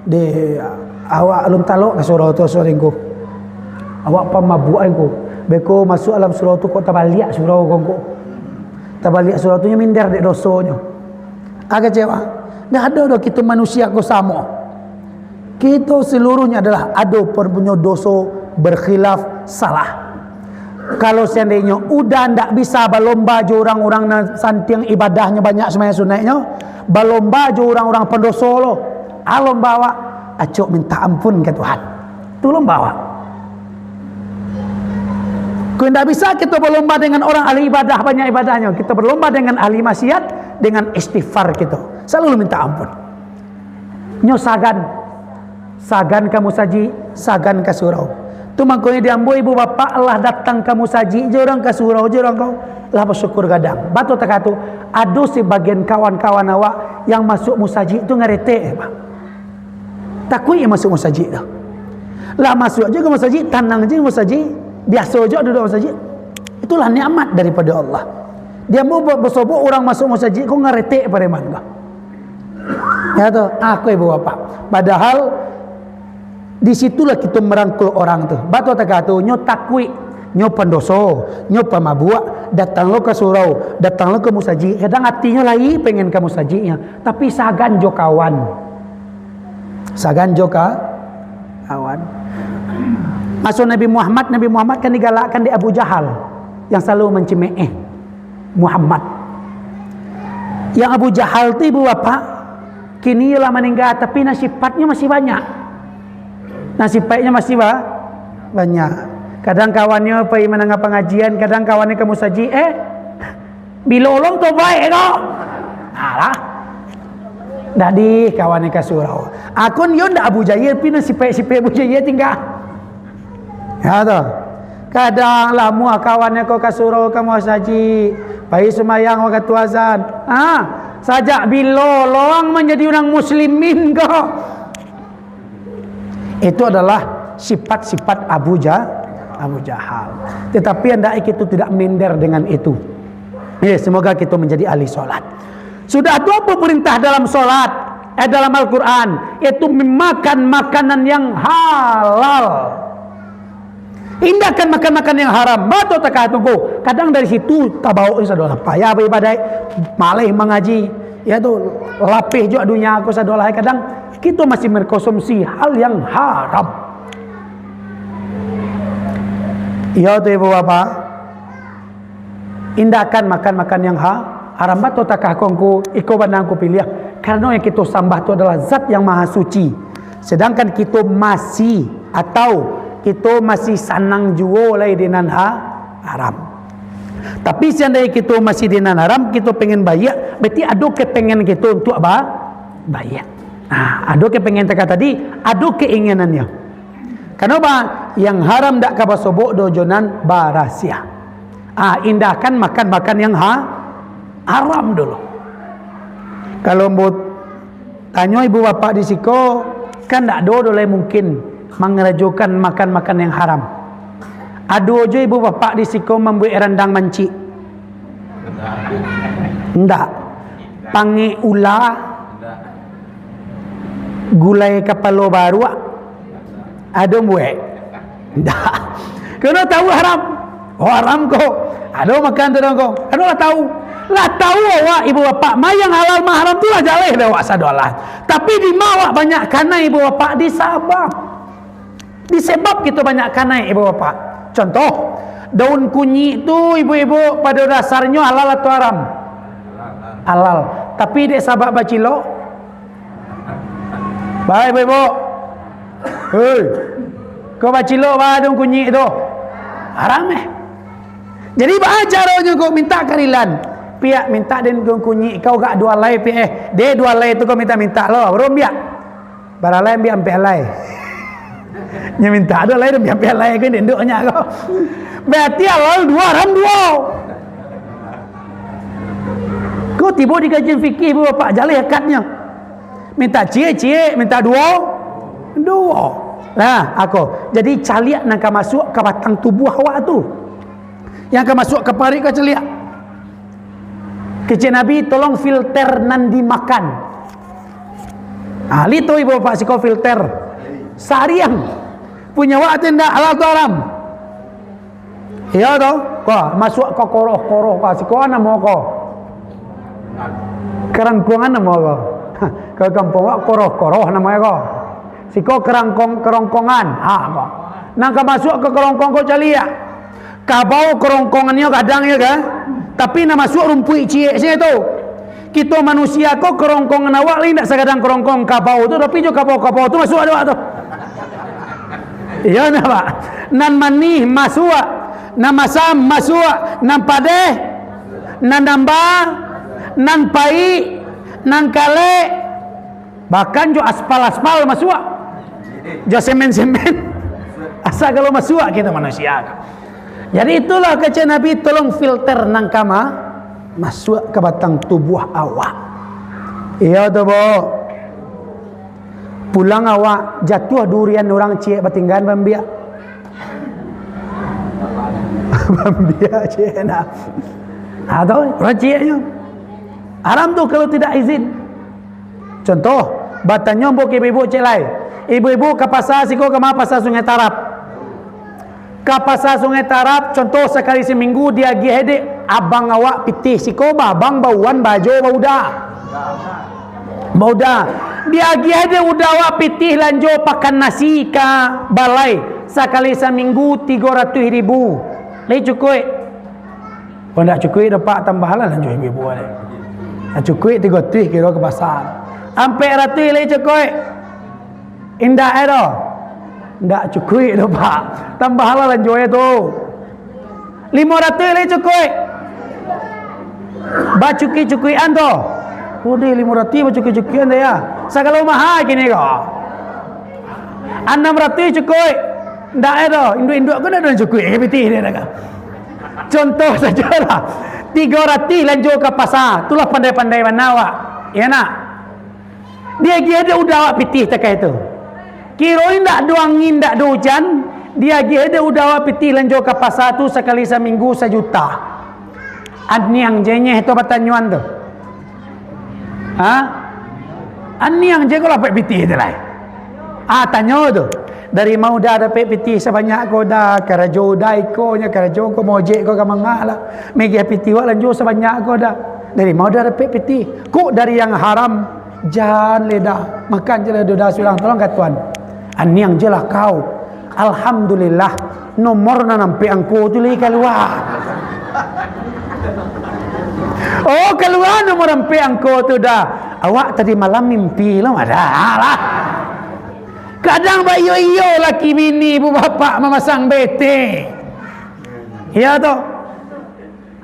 Deh, awak alun talok ka surau tu, sorry ngku. Awak pamabuak ngku. Beko masuak dalam surau tu, kok tabaliak surau ko ngku. Tabaliak surau tu nyo minder dek dosonyo. Agak kecewa. Ndak ado doh kito manusia ko samo. Kito seluruhnyo adalah ado punyo doso, berkhilaf, salah. Kalau seandainyo uda ndak bisa balomba jo urang-urang nan santiang ibadahnyo banyak sumbayang sunaiknyo, balomba jo urang-urang pandoso lo, a lomba awak, acok mintak ampun ka Tuhan. Tu lomba awak. Kok indak bisa kito balomba dengan orang ahli ibadah, banyak ibadahnyo, kito balomba dengan ahli maksiat, dengan istighfar kito. Salalu mintak ampun. Nyo sagan. Sagan ka musajik, sagan ka surau. Tu mangkonyo di ambo ibu bapak lah datang ka musajik jo urang, ka surau jo urang ko, lah basyukur gadang. Batua takah tu, ado sabagian kawan-kawan awak yang masuak musajik tu ngaretek, Pak. Takuik yang masuak musajik tu. Lah masuak jo ka musajik, tanang jo musajik, biaso jo duduak musajik. Itulah nikmat daripado Allah. Di ambo ba-, basobok urang masuak musajik ko ngaretek pareman ko. Yo tu, ah, ko ibu bapak. Padahal, di situlah kito marangkul orang tu. Batua takah tu, nyo takuik, nyo pandoso, nyo pamabuak, datang lo ka surau, datang lo ka musajik. Kadang atinyo lai pengen ka musajiknyo, tapi sagan jo kawan. Sagan jo ka-, kawan. Maso Nabi Muhammad, Nabi Muhammad kan digalakkan dek Abu Jahal, yang salalu mancimeh-eh Muhammad. Yang Abu Jahal tu, ibu bapak, kini lah maningga, tapi nan sipatnyo masih banyak. Nan sipatnyo masih ba-, banyak. Kadang kawannyo pai mandanga pangajian, kadang kawannyo ka musajik, eh, bilo lo tobaik ko? Alah. Dak di kawannyo ka surau. Akun yo ndak Abu Jahil, tapi nan sipaik-sipaik Abu Jahil tingga. Yo tu. Kadang lah muah kawannyo ko ka surau, ka musajik, pai sumbayang wakatu azan. Ha, sajak bilo lo ang manjadi urang muslimin ko? Itu adalah sifat-sifat Abu Ja-, Abu Jahal. Tetapi hendaknya kita tidak minder dengan itu. Ya, semoga kita menjadi ahli sholat. Sudah tu, apa perintah dalam sholat? Eh, dalam Al-Quran, yaitu memakan makanan yang halal. Indak kan makan-makan yang haram. Batua takah tu ko. Kadang dari situ tabaok ni sadolah. Payah baibadat, maleh mangaji. Ya tu, lapeh juo dunia ko sadolah. Kadang kita masih mengkonsumsi hal yang haram. Iyo tu, ibu bapak. Indak kan makan-makan yang ha-, haram. Batua takah ko ngku, iko bana ngku piliah. Karano yang kita sambah tu adalah Zat yang Maha Suci. Sedangkan kita masih, atau kita masih sanang juo lai di nan ha-, haram. Tapi seandainya kito masih di nan haram, kito pengen baiak, berarti ado kepengen kito untuak ba-, baiak. Nah, ado kepengen takah tadi, ado keinginannyo. Karano ba, yang haram dak ka basobok doh jo nan barasiah. Ah, indahkan makan-makan yang ha-, haram dulu. Kalau buat Tanyo ibu bapak di siko, kan ndak ado doh lai mungkin mangarajokan makan-makan yang haram. Ado jo ibu bapak di siko mambuek randang mancik? Ndak. Pangek ula, gulai kapalo baruak, ado buek? Ndak. Kena tahu haram. Oh, haram ko. Ado makan tu dong ko. Ado lah tahu. Lah tahu awak ibu bapak, ma yang halal ma haram tu lah jaleh dek awak sadolah. Tapi di ma awak banyak kanai ibu bapak? Di sabab. Di sebab kito banyak kanai ibu bapak. Contoh, daun kunyik tu ibu-ibu pada dasarnyo halal atau haram? Halal. Tapi dek sabab bacilok, Baik, Ibu-ibu. Hei. Kau bacilok ba daun kunyik tu. Haram, eh. Jadi, baa caronyo kau minta karilan? Piak, minta den daun kunyik kau gak duo alai, piak, eh. Dek duo alai tu kau minta-minta lo, baru ambiak. Baralai ambiak ampek alai. Nyo minta duo alai, ambiak ampek alai, kau den duknyo kau. Berarti halal duo, haram duo. Kau tibo di kajian fikih, Ibu Bapak, jaleh akadnyo. Minta ciek, ciek, minta duo, duo. Nah, ako. Jadi, caliak nan ka masuak ka batang tubuah awak tu. Yang ka masuak ka paruik ka caliak. Kecek Nabi, tolong filter nan dimakan. Ah, lito ibu bapak siko filter. Sariang. Punyo awak tu indak halal tu haram. Iyo tu, ko, masuak ka koroh-koroh ko, siko namo ko. Kerangkongan namo ko. Ka kampuang awak koroh-koroh namonyo ko. Siko kerangkong, kerongkongan. Ha, ko. Nan ka masuak ka kerongkong ko caliak. Kabau kerongkongannyo gadang, iyo kan? Tapi nan masuak rumpuik ciek sajo tu. Kito manusia ko kerongkongan awak lai indak sagadang kerongkong kabau tu, tapi jo kabau-kabau tu masuak awak tu. Iyo, nampak? Nan manih masuak, nan masam masuak, nan padeh, nan damba, nan paik, nan kalek, bahkan jo aspal-aspal masuak, jo semen-semen. Asa kalau masuak kito manusia. Jadi itulah kecek Nabi, tolong filter nan ka ma-, masuak ka batang tubuah awak. Iyo tu, Bu. Pulang awak jatuah durian urang ciek batinggan, baambiak. Baambiak ciek nak. Ha, tu, urang ciek nyo. Haram tu kalau tidak izin. Contoh, batanyo ambo ka ibu-ibu ciek lai. Ibu-ibu ka pasa siko, ka ma, pasa Sungai Tarab. Ka pasa Sungai Tarab, contoh sakali saminggu diagiah dek abang awak pitih siko, baabang, bauan, baajo, bauda. Bauda. Diagiah dek uda awak pitih lanjo pakan nasi ka balai sakali saminggu tigo ratuih ribu. Lai cukuik? Oh, ndak cukuik doh, Pak, tambahlah lanjo ibu-ibu ni. Ndak cukuik tigo ratuih kiro ka pasa. Ampek ratuih lai cukuik? Indak, eh, doh. Ndak cukuik doh, Pak. Tambahlah lanjo e tu. Limo ratuih lai cukuik? Bacukuik-cukuikan tu. Oh, deh, limo ratuih bacukuik-cukuikan tu, ya. Sagalo maha kini ko. Anam ratuih cukuik? Ndak, eh, doh. Induak-induak ko ndak ado nan cukuik, eh, pitih dia dah. Contoh sajolah. Tigo ratuih lanjo ka pasa. Tulah pandai-pandai bana awak. Iyo nak? Diagiah dek uda awak pitih takai tu. Kiro indak ado angin, indak ado ujan, diagiah dek uda awak pitih lanjo ka pasa tu sakali saminggu sajuta. Aniang je nyeh tu batanyoan tu. Ha? Aniang je ko dapek pitih tu lai. Ah, tanyo tu. Dari ma uda dapek pitih sabanyak ko, uda? Karajo uda iko nyo, karajo ko mojek ko ka manga lah. Maagiah pitih wak lanjo sabanyak ko, uda? Dari ma uda dapek pitih? Kok dari yang haram? Jan lai, uda. Makan je lah, uda surang. Tolong ka Tuan. Aniang je lah kau. Alhamdulillah, nomor nan ampek angko tu lai kalua. Oh, kalua nomor ampek angko tu, uda. Awak tadi malam mimpi lo, uda. Alah. Kadang baiyo-iyo laki bini, ibu bapak mamasang betek. Iyo tu.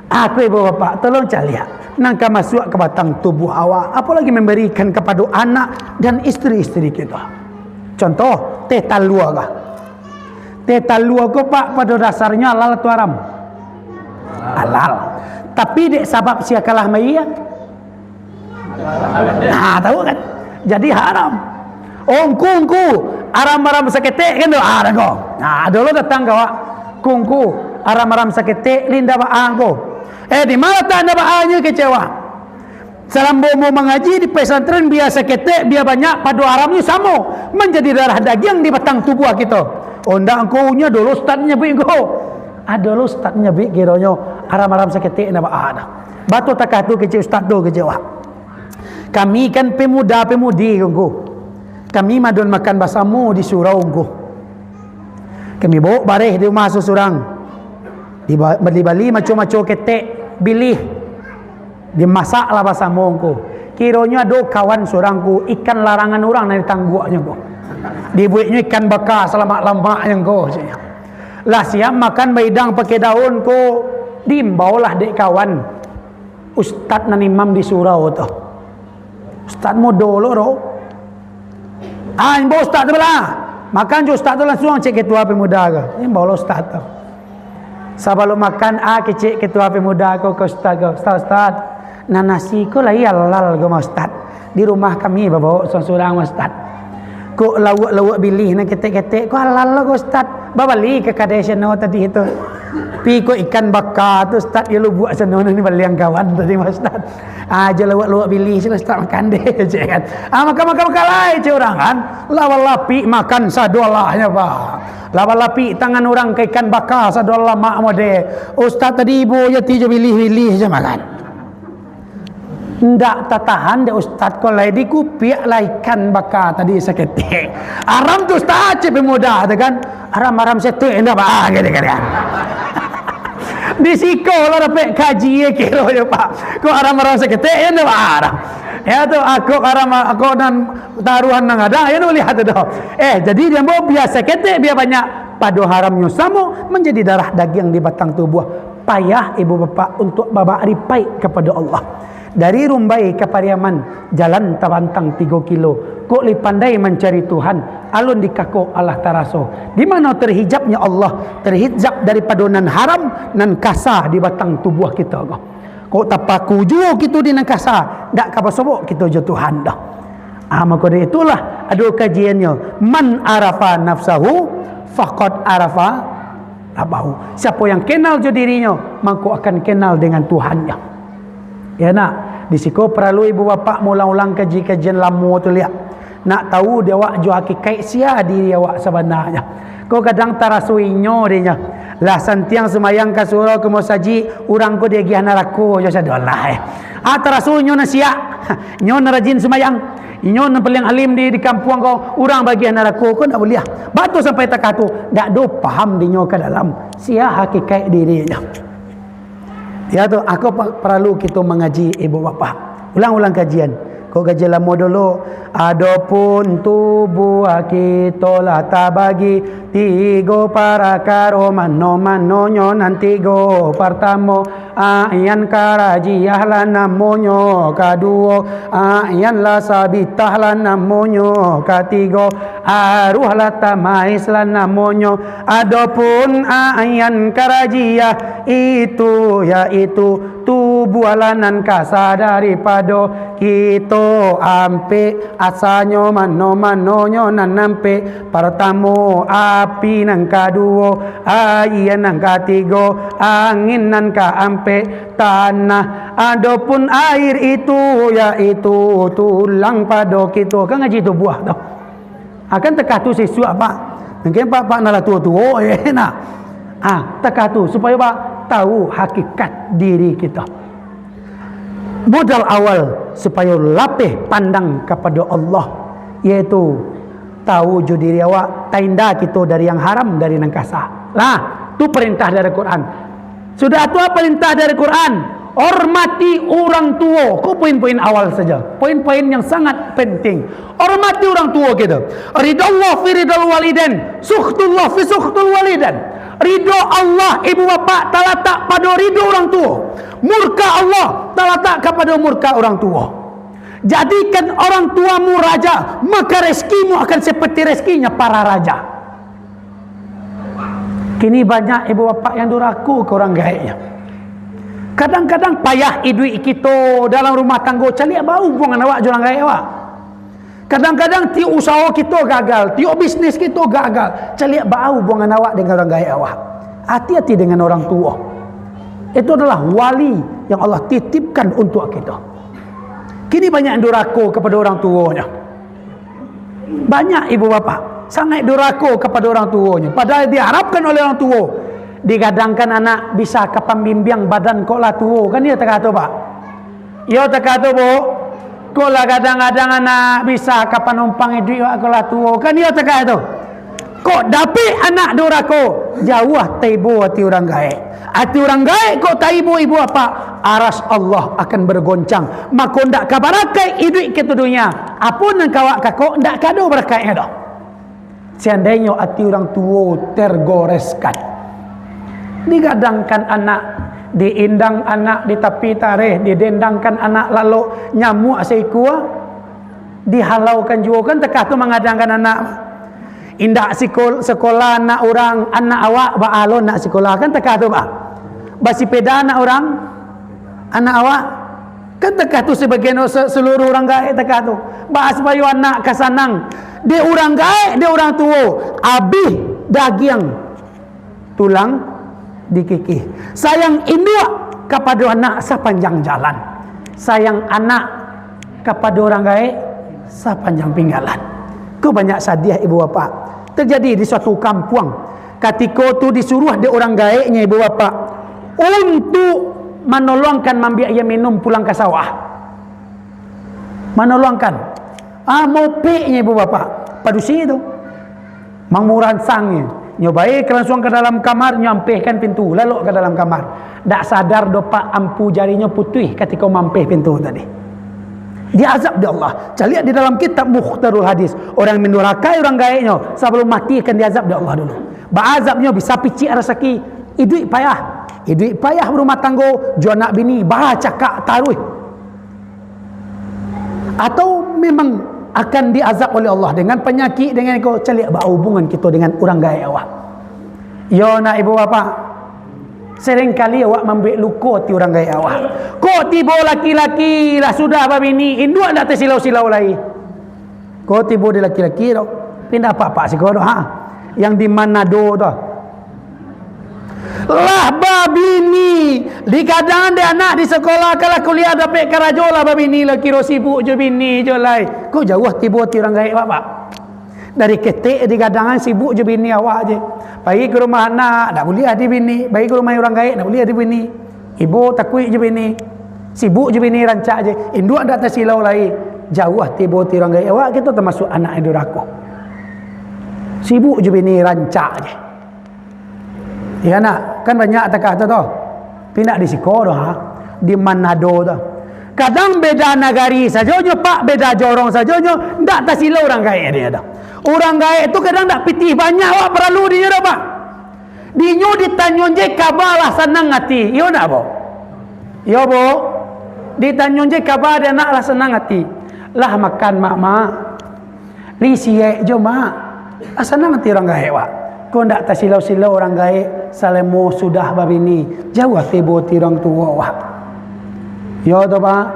Aku, ibu bapak, tolong caliak nan ka masuak ka batang tubuah awak, apolagi mambarikan kapado anak dan istri-istri kito. Contoh, teh talua ko. Teh talua ko, Pak, pado dasarnyo halal atau haram? Halal. Tapi dek sabab sia kalah mayia, nah, tahu kan? Jadi haram. Oh, ngku, ngku, aram-aram saketek kan tu? Ah, dah ko. Nah, ado lo datang ka awak. Ngku, ngku, aram-aram saketek, linda ba angko. Eh, di ma latak nda ba anyo, kecek awak? Salamo mau mangaji di pesantren, bia saketek, bia banyak, pado haramnyo samo, manjadi darah dagiang di batang tubuah kito. Oh, ndak, ngku, nyo dulu ustaz nyabuik ngku. Ado lo ustaz nyabuik kironyo aram-aram saketek nda ba a dah. Batua takah tu, kecek ustaz tu, kecek awak. Kami kan pemuda-pemudi ko ngku. Kami madon makan basamo di surau ngku. Kami bawok bareh di rumah surang-surang. Diba-, bali-bali maco-maco ketek, bilih. Dimasaklah basamo ngku. Kironyo ado kawan surang ngku, ikan larangan urang nan ditangguaknyo ngku. Dibueknyo ikan baka salamak-lamaknyo ngku, ceknyo. Lah siap makan, baidang pakai daun ngku, diimbaulah dek kawan ustaz nan imam di surau tu. Ustaz mudo lo tu. Ah, imbau ustaz tu lah. Makan jo ustaz tu langsuang, cek ketua pemuda ko. Imbau lo ustaz tu. Sabalum makan, ah, kecek ketua pemuda ko ka ustaz ko, "Ustaz, ustaz, nan nasi ko lai halal ko mah, ustaz? Di rumah kami babawok surang-surang mah, ustaz. Kok lauak-lauak bilih nan ketek-ketek ko halal lo ko, ustaz? Babali ka kadai sano tadi tu. Pi kok ikan baka tu, ustaz, yo lubuak sano nan dibaliang kawan tadi mah, ustaz." Ah, jo lauak-lauak bilih se lah ustaz makan deh, cek kan. Ah, makan, makan, makan lai, cek urang kan. Lawan lapik makan sadoalahnyo, Pak. Lawan lapik tangan urang ka ikan baka sadoalah lamak modeh. Ustaz tadi ibo jo ti jo bilih-bilih se makan. Ndak tatahan dek ustaz ko lai, dikupiak lah ikan baka tadi saketek. Aram tu ustaz, cek pemuda tu kan. Aram-aram setek ndak ba, ah, gitu kan. Di siko lah dapek kaji, eh, kironyo, Pak. Kok aram-aram saketek, yo ndak ba dah. Yo tu, ah, kok aram, kok nan taruhan nan gadang, yo ndak buliah tu doh. Eh, jadi di ambo bia saketek, bia banyak, pado haramnyo samo, manjadi darah dagiang di batang tubuah. Payah ibu bapak untuak babak ripaik kapado Allah. Dari Rumbai ka Pariaman, jalan tabantang tigo kilo. Kok lai pandai mancari Tuhan, alun dikako alah taraso. Di mano terhijabnyo Allah, terhijab daripado nan haram, nan kasa di batang tubuah kito ko. Kok tapaku juo kito di nan kasa, dak ka basobok kito jo Tuhan doh. Ah, mako dari itulah ado kajiannyo, "Man arafa nafsahu, faqad arafa rabbahu." Siapo yang kenal jo dirinyo, mangko akan kenal dengan Tuhannyo. Ya nak, di siko paralu ibu bapak maulang-ulang kaji-kajian lamo tu liak. Nak tahu di awak jo hakikaik sia diri awak sabananyo. Ko kadang taraso inyo dek nyo. Lah santiang sumayang ka surau ka musajik, urang ko diagiah narako jo sadolah, eh. Ah, taraso inyo nan siak, nyo nan rajin sumayang, inyo nan paliang alim di, di kampuang ko, urang baagiah narako ko ndak buliah. Batua sampai takah tu, ndak ado paham dek nyo ka dalam sia hakikaik dirinyo. Ya tu, ako pa-, paralu kito mangaji, ibu bapak. Ulang-ulang kajian. Ko kajian lamo dulu. Adopun tubuah kito lah tabagi tigo parakaro, mano-manonyo nan tigo. Partamo, ayan karajiah lah namonyo. Kaduo, ayan lah sabitah lah namonyo. Katigo, aruah lah tamais lah namonyo. Adopun ayan karajiah itu, yaitu tubuah lah nan kasa daripado kito ampek. Asanyo mano-manonyo nan ampek. Partamo, api, nan kaduo, aia, nan katigo, angin, nan kaampek, tanah. Adopun air itu, yaitu tulang pado kito. Kan ngaji tubuah tu. Ah, kan takah tu sisuak, Pak. Mungkin Pak, Pak nan lah tuo-tuo, eh, nah. Ah, takah tu, supayo, Pak, tahu hakikat diri kito. Modal awal supayo lapeh pandang kapado Allah, yaitu tahu jo diri awak, tainda kito dari yang haram, dari nan kasa. Lah, tu perintah dari Quran. Sudah tu, apa perintah dari Quran? Hormati urang tuo. Ko poin-poin awal saja. Poin-poin yang sangat penting. Hormati urang tuo kito. Ridallah fi ridal walidain, sukhtullah fi sukhtul walidain. Ridho Allah, ibu bapak, talatak pado ridho urang tuo. Murka Allah talatak kapado murka urang tuo. Jadikan orang tuamu raja, maka rezekimu akan seperti rezekinya para raja. Kini banyak ibu bapak yang durako ka urang gaeknyo. Kadang-kadang payah iduik kito dalam rumah tanggo, caliak baa hubungan awak jo urang gaek awak. Kadang-kadang tiok usaho kito gagal, tiok bisnis kito gagal, caliak baa hubungan awak dengan urang gaek awak. Hati-hati dengan orang tuo. Itu adalah wali yang Allah titipkan untuk kito. Kini banyak yang durako kapado urang tuonyo. Banyak ibu bapak sangaik durako kapado urang tuonyo. Padahal diharapkan oleh orang tuo, digadangkan anak bisa ka pambimbiang badan kok lah tuo. Kan iyo takato, Pak? Iyo takato, Bu? Kok lah gadang-gadang anak bisa ka panumpang iduik awak kok lah tuo. Kan iyo takato. Kok dapek anak durako, jauah taibo ati urang gaek. Ati urang gaek kok taibo ibu bapak, aras Allah akan bergoncang. Mako ndak ka barakaik iduik kito dunia. Apo nan ka awak kakok, ndak ka ado barakaiknyo doh. Seandainyo ati urang tuo tergoreskan, digadangkan anak, diindang anak di tapi tareh, didendangkan anak lalok nyamuak saikua, dihalaukan juo, kan takah tu manggadangkan anak. Indak sikol-, sekolah anak urang, anak awak baa lo nak sikolah, kan takah tu, Pak? Basipeda anak urang, anak awak, kan takah tu sabagian se-, seluruh urang gaek takah tu. Baa supayo anak ka sanang? Dek urang gaek, dek urang tuo, abih dagiang tulang dikikih. Sayang induak kapado anak sapanjang jalan. Sayang anak kapado urang gaek sapanjang pinggalan. Ko banyak sadiah ibu bapak. Terjadi di suatu kampuang. Katiko tu disuruah dek urang gaeknyo ibu bapak untuk manolongkan mambiak aia minum pulang ka sawah. Manolongkan. Ah, mopeknyo ibu bapak. Padusi tu. Mangurang sangnyo. Nyo bae ka lansuang ka dalam kamar, nyo ampehkan pintu, lalok ka dalam kamar. Dak sadar doh, Pak, ampu jarinyo putuih katiko mampeh pintu tadi. Diazab dek Allah. Caliak di dalam kitab Mukhtarul Hadis. Orang mandurhakai urang gaeknyo, sabalum mati akan diazab dek Allah dulu. Baazabnyo bisa picik rasaki, iduik payah. Iduik payah barumah tanggo, jo anak bini, bacakak taruih. Atau memang akan diazab oleh Allah dengan panyakik, dengan iko, caliak baa hubungan kito dengan urang gaek awak. Yo nak ibu bapak, seringkali awak mambuek luko ati urang gaek awak. Kok tibo laki-laki lah sudah babini, induak ndak tasilau-silau lai. Kok tibo di laki-laki tu, pindah apak-apak siko tu, ha? Yang di Manado tu. Lah babini, digadang dek anak, disakolahkan lah kuliah, dapek karajo lah babini, lah kiro sibuk jo bini jo lai. Kok jauah tibo ati urang gaek, Bapak? Dari ketek digadang sibuk jo bini awak je. Pai ka rumah anak, ndak buliah di bini. Pai ka rumah urang gaek, ndak buliah di bini. Ibo takuik jo bini. Sibuk jo bini rancak je. Induak ndak tasilau lai. Jauah tibo ati urang gaek awak, kito tamasuak anak yang durako. Sibuk jo bini rancak je. Iyo nak, kan banyak takah tu, tu. Tapi ndak di siko tu, ha. Di Manado tu. Kadang beda nagari sajo nyo, Pak, beda jorong sajo nyo, ndak tasilau urang gaek dek inyo tu. Urang gaek tu kadang ndak pitih banyak awak paralu dek inyo tu, Pak. Dek inyo ditanyo je kaba lah sanang ati. Iyo ndak, Bu? Iyo, Bu. Ditanyo je kaba dek anak lah sanang ati. Lah makan, Mak, Mak? Lai siek jo, Mak. Ah, sanang ati urang gaek, Wak. Kok ndak tasilau-silau urang gaek salamo sudah babini. Jauah tibo ati urang tuo, Wak. Iyo tu, Pak.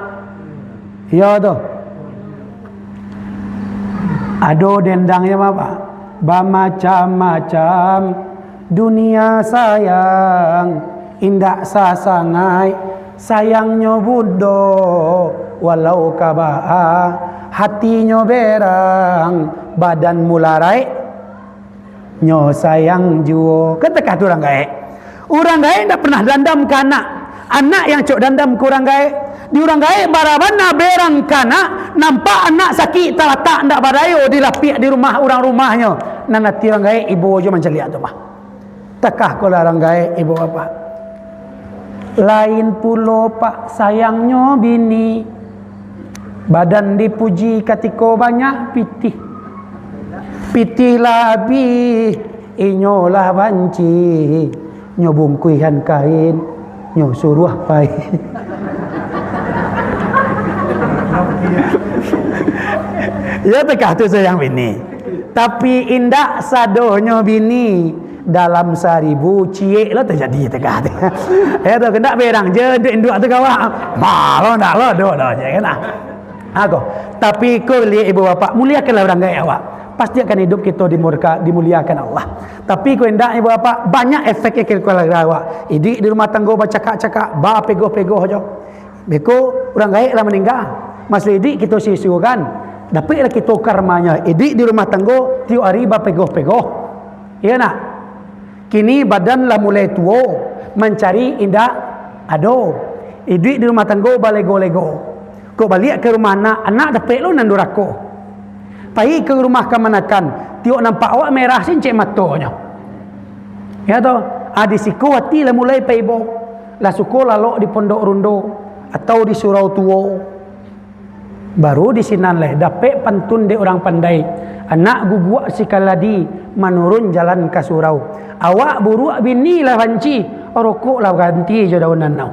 Iyo tu. Ado dendangnyo, Pak. Bamacam-macam dunia sayang, indak sasangaik sayangnyo bundo, walau ka baa hatinyo berang, badan mularaik nyo sayang juo. Kan takah tu urang gaek. Urang gaek ndak pernah dandam ka anak. Anak yang cok dandam ka urang gaek. Di urang gaek bara bana berang ka anak, nampak anak sakik talatak ndak badayo dilapiak di rumah urang rumahnyo. Nan ati urang gaek ibo jo mancaliak tu mah. Takah ko lah urang gaek ibo bapak. Lain pulo, Pak, sayangnyo bini. Badan dipuji katiko banyak pitih. Pitih lah abih, Inyo lah banci, nyo bungkuihan kain, nyo suruah pai. Yo, takah tu sayang bini. Tapi indak sadonyo bini, dalam saribu ciek lo tajadi takah tu. Yo tu, kandak berang je induak-induak tu kawan. Malo ndak lo, do, do je kan. Ago. Tapi ko liek ibu bapak, muliakanlah urang gaek awak. Pasti akan hidup kito dimurka-, dimuliakan Allah. Tapi ko indak ibu bapak, banyak efek ka keluarga awak. Iduik di rumah tanggo bacakak-cakak, bapegoh-pegoh jo. Beko urang gaek lah maningga. Maso iduik kito sio-sio kan. Dapeklah kito karmanyo. Iduik di rumah tanggo tiok ari bapegoh-pegoh. Iyo nak? Kini badan lah mulai tuo, mancari indak ado. Iduik di rumah tanggo balego-lego. Kok baliak ka rumah anak, anak dapek lo nan durako. Pai ka rumah kamanakan, tiok nampak awak merah sincek matonyo. Yo to, ah, di siko ati lah mulai paibo. Lah suko lalok di pondok rundo atau di surau tuo. Baru di sinan lai dapek pantun dek urang pandai, anak guguak si kaladi, manurun jalan ka surau. Awak buruak bini lah banci, rokok lah ganti jo daun nanau.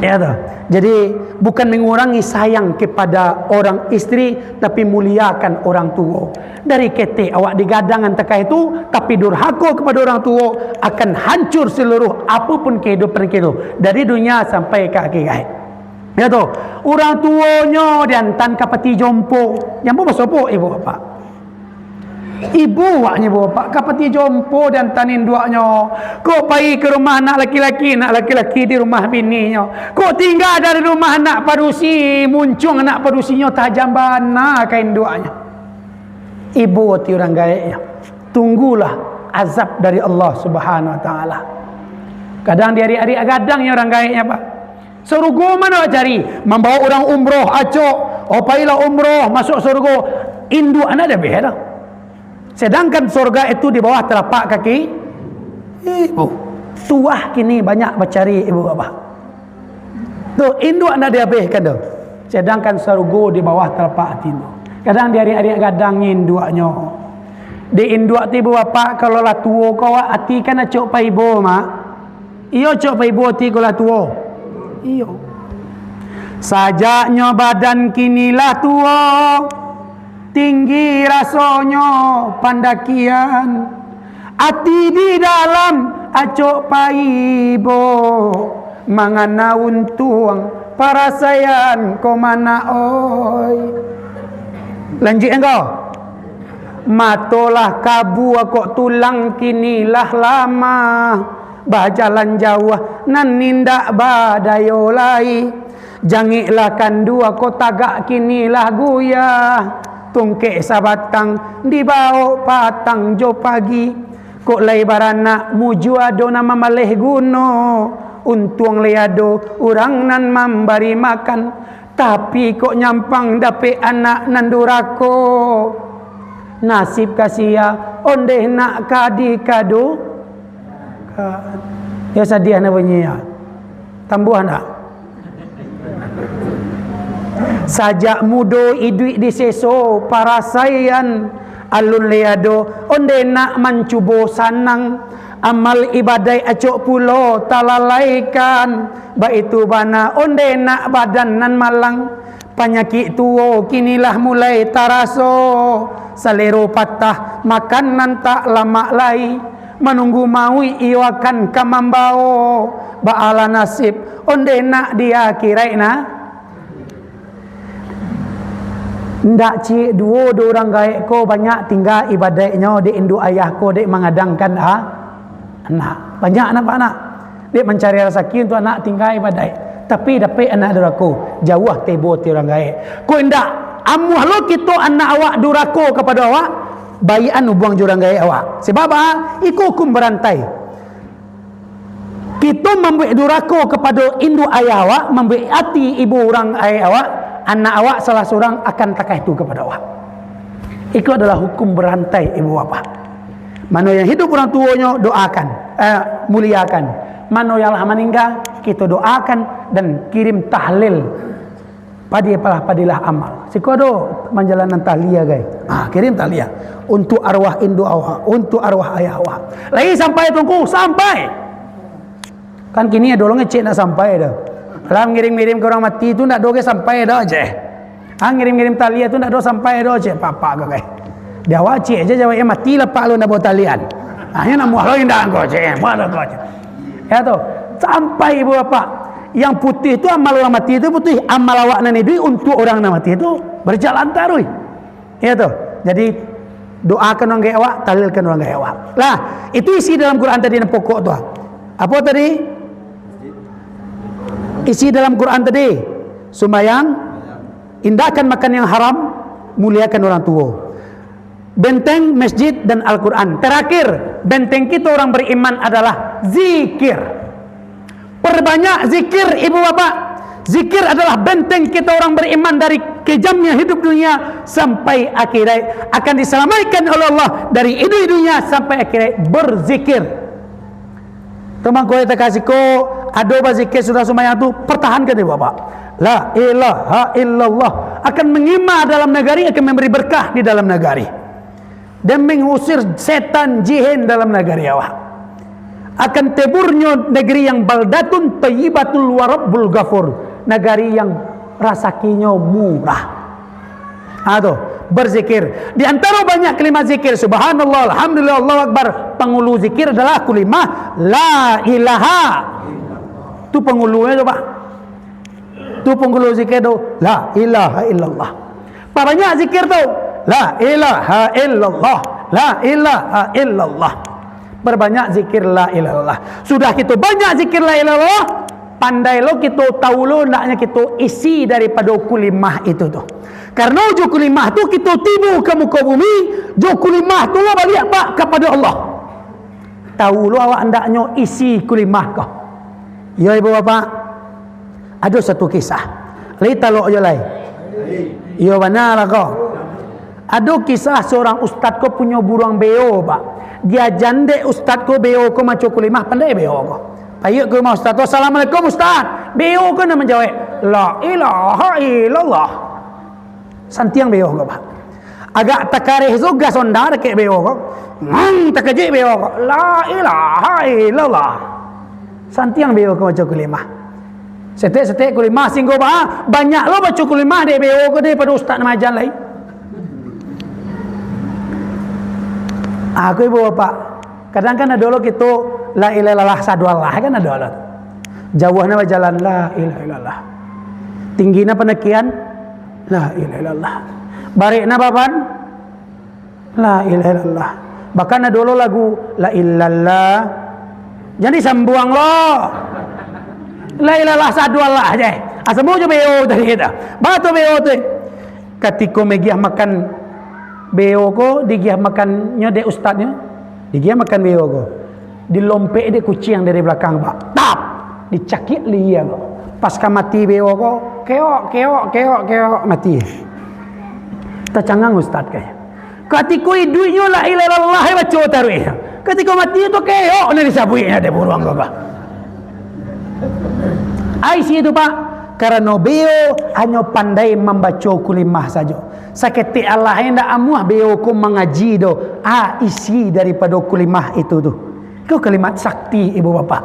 Yo tu. Jadi, bukan mengurangi sayang kepada orang isteri, tapi muliakan orang tuo. Dari ketek awak digadang antakan itu, tapi durhako kepada orang tuo, akan hancur seluruh apapun kehidupan kito, dari dunia sampai ka akhirat. Yo tu, urang tuonyo diantan ka pati jompo. Jompo basobok ibu bapak. Ibu awaknyo ibu bapak ka pati jompo diantan induaknyo. Kok pai ka rumah anak laki-laki, anak laki-laki di rumah bininyo. Kok tingga dari rumah anak padusi, muncuang anak padusinyo tajam bana ka induaknyo. Ibo ati urang gaeknyo. Tunggulah azab dari Allah Subhanahu Wa Taala. Kadang di ari-ari gadang nyo urang gaeknyo, Pak. Sarugo mano awak cari? Mambawa urang umroh acok. Oh, pailah umroh, masuk sarugo. Induak anak dia beh dah. Sedangkan surga itu di bawah telapak kaki ibu. Tuah kini banyak bacari ibu bapak. Tu, induak ndak diabihkan tu. Sedangkan sarugo di bawah telapak ati tu. Kadang di ariak-ariak gadang induaknyo. Di induak ti bapak, kalau lah tuo ko awak ati kan acok paibo, Mak. Iyo, acok paibo ati kalau lah tuo. Iyo. Sajaknyo badan kini lah tuo, tinggi rasonyo pandakian. Ati di dalam acok paibo, mangana untuang parasaian ko manak oi. Lanjuik angko. Mato lah kabua kok tulang kini lah lamah, bajalan jauah nan indak badayo lai. Jangiklah kandua ko tagak kini lah guyah. Tungkek sabatang dibawok patang jo pagi. Kok lai baranak mujua do nan mamaleh guno. Untuang lai ado urang nan mambari makan. Tapi kok nyampang dapek anak nan durako. Nasib ka sia ondeh nak ka dikado. Ka-, yo sadiah nak bunyi yo. Tambuah nak? Sajak mudo iduik diseso parasaian, alun lai ado ondeh nak mancubo sanang. Amal ibadaik acok pulo talalaikan, baitu bana ondeh nak badan nan malang. Panyakik tuo kini lah mulai taraso, salero patah, makan nan tak lamak lai. Manunggu mauik iyo akan ka mambawo, baalah nasib ondeh nak di akiraik na. Ndak ciek duo do urang gaek ko banyak tingga ibadaiknyo dek induak ayah ko dek mangadangkan a-, anak. Banyak anak, Pak, anak. Dek mancari rasaki untuak anak tingga ibadaik. Tapi dapek anak durako, jauah taibo ati urang gaek. Ko indak, amuah lo kito anak awak durako kapado awak, baikan ubuang jo urang gaek awak. Sebab a, iko hukum barantai. Kito mambuek durako kapado induak ayah awak, mambuek ati ibu urang ayah awak, anak awak salah surang akan takah itu kapado awak. Iko adalah hukum barantai ibu bapak. Mano yang hidup urang tuonyo, doakan, eh, muliakan. Mano yang lah maningga, kito doakan dan kirim tahlil. Padi apalah, padilah amal. Siko ado manjalankan tahlil, gai. Ah, kirim tahlil. Untuk arwah induk awak, untuk arwah ayah awak. Lai sampai tu, Ngku? Sampai. Kan kini ado lo ngecek ndak sampai doh. Lah ngirim-ngirim ka urang mati tu ndak ado ge sampai doh, cek. Ah, ngirim-ngirim tahlil tu ndak ado sampai doh, cek. Papak ko, gai. Di awak cek je jawab, "Eh, mati lah, Pak, lo ndak bawa tahlil." Ah, nyo nak muah lo indak ko, cek. Muah lo ko, cek. Ya tu. Sampai ibu bapak. Yang putih tu amal urang mati tu putih, amal awak nan iduik untuk urang nan mati tu berjalan taruih. Ya tu. Jadi, doakan urang gaek awak, tahlilkan urang gaek awak. Lah, itu isi dalam Quran tadi nan pokok tu. Apa tadi? Isi dalam Quran tadi, sumbayang, indahkan makan yang haram, muliakan orang tua. Benteng, masjid, dan Al-Quran. Terakhir, benteng kita orang beriman adalah zikir. Perbanyak zikir, ibu bapak. Zikir adalah benteng kita orang beriman dari kejamnya hidup dunia sampai akhirat. Akan diselamatkan oleh Allah dari hidup dunia sampai akhirat. Berzikir. Teman ko, takasih ko, ado bazikir sudah sumbayang tu, pertahankan, ibu bapak. La ilaha illallah. Akan mengima dalam nagari, akan memberi berkah di dalam nagari. Dan mengusir setan jin dalam nagari awak. Akan teburnyo negeri yang baldatun thayyibatun wa rabbun ghafur, nagari yang rasakinyo murah. Ha, tu, berzikir. Di antaro banyak kalimat zikir, subhanallah, alhamdulillah, Allahu akbar, pangulu zikir adalah kalimah la ilaha. Tu pangulunyo tu, Pak. Tu pangulu zikir tu, la ilaha illallah. Pabanyak zikir tu, la ilaha illallah, la ilaha illallah. Perbanyak zikir la ilaha illallah. Sudah kito banyak zikir la ilaha illallah, pandai lo kito, tahu lo ndaknyo kito isi daripado kalimah itu tu. Karano jo kalimah tu kito tibo ka muko bumi, jo kalimah tu lo baliak, Pak, kapado Allah. Tahu lo awak ndaknyo isi kalimah ko. Iyo, ibu bapak. Ado satu kisah. Lai talok jo lai. Iyo, bana lah ko. Ado kisah seorang ustad ko punyo buruang beo, Pak. Diajan dek ustad ko beo ko maco kalimah, pandai beo ko. Payuik ka rumah ustad ko, "Assalamualaikum, Ustad." Beo ko nan manjawab, "La ilaha illallah." Santiang beo ko, Pak. Agak takareh tu gas Honda dakek beo ko. Mang, takajuik beo ko. La ilaha illallah. Santiang beo ko baco kalimah. Setek-setek kalimah singgo, Pak. Banyak lo baco kalimah dek beo ko daripado ustad nan maajan lai. Aku, ibu bapak, kadang kan ado lo kito la ilaha illallah sadu Allah kan ado lo. Jauah na bajalan la ilaha illallah. Tinggi na pandakian la ilaha illallah. Barek na baban, la ilaha illallah. Bahkan ado lo lagu, la ilallah. Jadi sambuang lo. La ilaha illallah sadu Allah je. Asa mau jo beo tadi kita. Bato beo tu. Katiko magiah makan beo ko, digiah makannyo dek ustadnyo. Digiah makan beo ko. Dilompek dek kuciang dari balakang, Pak. Tap! Dicakik lihia ko. Pas ka mati beo ko, keok, keok, keok, keok, mati. Tacangang ustad ko. Katiko iduiknyo la ilaha illallah baco taruih. Katiko mati tu keok nan disabuiknyo dek buruang ko, Pak. Ai si itu, Pak, karano beo hanyo pandai mambaco kalimah sajo. Saketek alah indak amuah beo ko mangaji do, a isi daripado kalimah itu tu. Ko kalimat sakti, ibu bapak.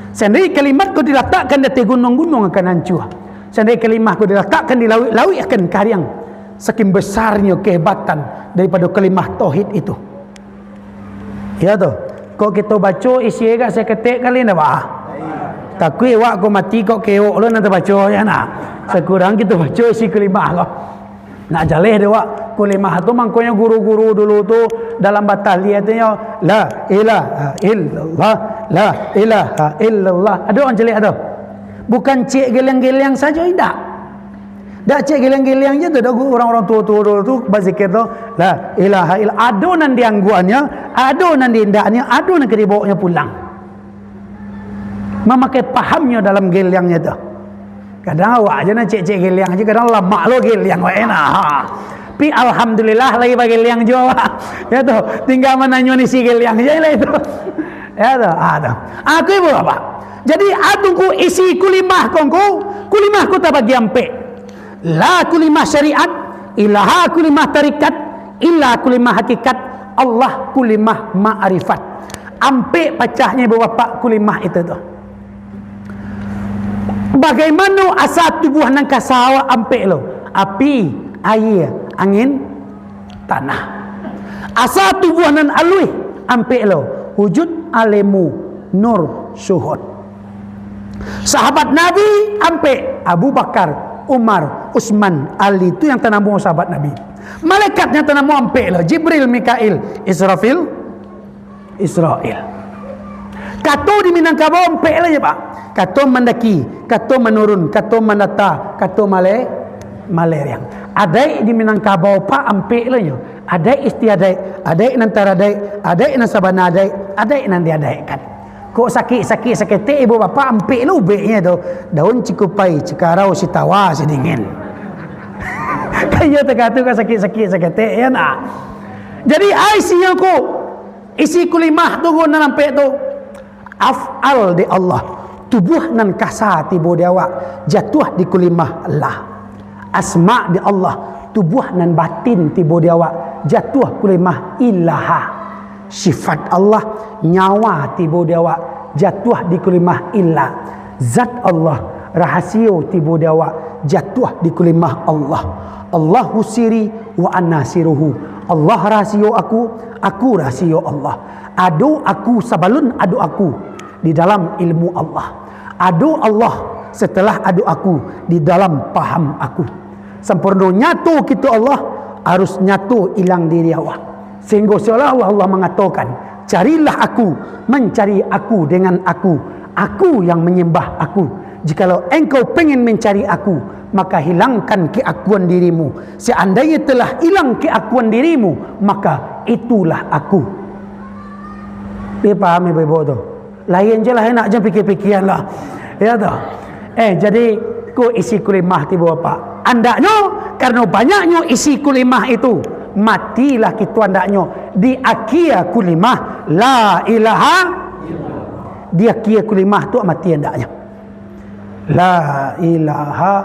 Seandai kalimat ko dilatakkan di ateh gunuang, gunuang akan hancua. Seandai kalimat ko dilatakkan di lauik, lauik akan kariang. Saking besarnyo kehebatan daripado kalimah tauhid itu. Iyo tu. Kok kito baco isi agak saketek kali ndak, Pak? Takuik awak ko mati kok keok lo nan tabaco, ya nak? Sakurang kito baco isi kalimah ko. Nak jaleh dek awak, kalimah tu mangkonyo guru-guru dulu tu dalam batahlia tu nyo, la ilaha illallah, la ilaha illallah. Ado urang caliak tu. Bukan cek geliang-geliang sajo, indak. Dak cek geliang-geliang je tu, dak urang-urang tuo-tuo dulu tu bazikir tu, la ilaha illa-, ado nan diangguanyo, ado nan diindaknyo, ado nan ka dibawoknyo pulang. Mamakai pahamnyo dalam geliangnyo tu. Kadang awak je nan cek-cek geliang je, kadang lamak lo geliang wak, eh, nah. Ha. Pi alhamdulillah lai bageliang juo awak. Ya tu, tinggal mananyo isi geliang je lah itu. Ya tu, ah tu. Aku ibu bapak. Jadi, atungku isi kulimah ko ngku, kulimah ko tabagi ampek. La kulimah syariat, ilaha kulimah tarikat, illa kulimah hakikat, Allah kulimah ma'rifat. Ampek pacahnyo ibu bapak kulimah itu tu. Bagaimana asa tubuah nan kasa awak ampek lo? Api, aia, angin, tanah. Asa tubuah nan aluih ampek lo? Wujud, alemu, nur, syuhud. Sahabat Nabi ampek, Abu Bakar, Umar, Utsman, Ali, tu yang tanamo sahabat Nabi. Malaikat yang tanamo ampek lo, Jibril, Mikail, Israfil, Israil. Kato di Minangkabau ampek lo nyo, Pak. Kato mandaki, kato manurun, kato mandata, kato male-, maleriang. Adaik di Minangkabau, Pak, ampek lo nyo. Adaik istiadaik, adaik nan taradaik, adaik nan sabana adaik, adaik nan diadaikkan. Kok sakik-sakik saketek ibu bapak ampek lo ubeknyo tu. Daun cikupai, cikarau, sitawa, sidingin. Kan iyo takato kok sakik-sakik saketek, ya nak? Jadi, ai siyo ko, isi kulimah tu ko nan ampek tu. Af'al di Allah, tubuah nan kasa tibo di awak, jatuah di kulimah lah. Asma di Allah, tubuah nan batin tibo di awak, jatuah kulimah ilaha. Sifat Allah, nyawa tibo di awak, jatuah di kulimah illa. Zat Allah, rahasio tibo di awak, jatuah di kulimah Allah. Allahu siri wa ana siruhu. Allah rahasio aku, aku rahasio Allah. Ado aku sabalun ado aku di dalam ilmu Allah. Ado Allah setelah ado aku di dalam paham aku. Sampurno nyato kito Allah, harus nyato ilang diri awak. Sehingga seolah-olah Allah mangatokan, "Carilah aku, mancari aku dengan aku, aku yang manyambah aku." Jikalau engkau pengen mencari aku, maka hilangkan keakuan dirimu. Seandainya telah hilang keakuan dirimu, maka itulah aku. Dipahami ibu-ibu tu? Lain je lah, enak je pikir-pikiran lah. Ya toh? Eh, jadi, ko isi kulimah tibo apak? Andaknyo, karena banyaknyo isi kulimah itu, matilah kito andaknyo. Di akhir kulimah, la ilaha, di akhir kulimah tu mati andaknyo. La ilaha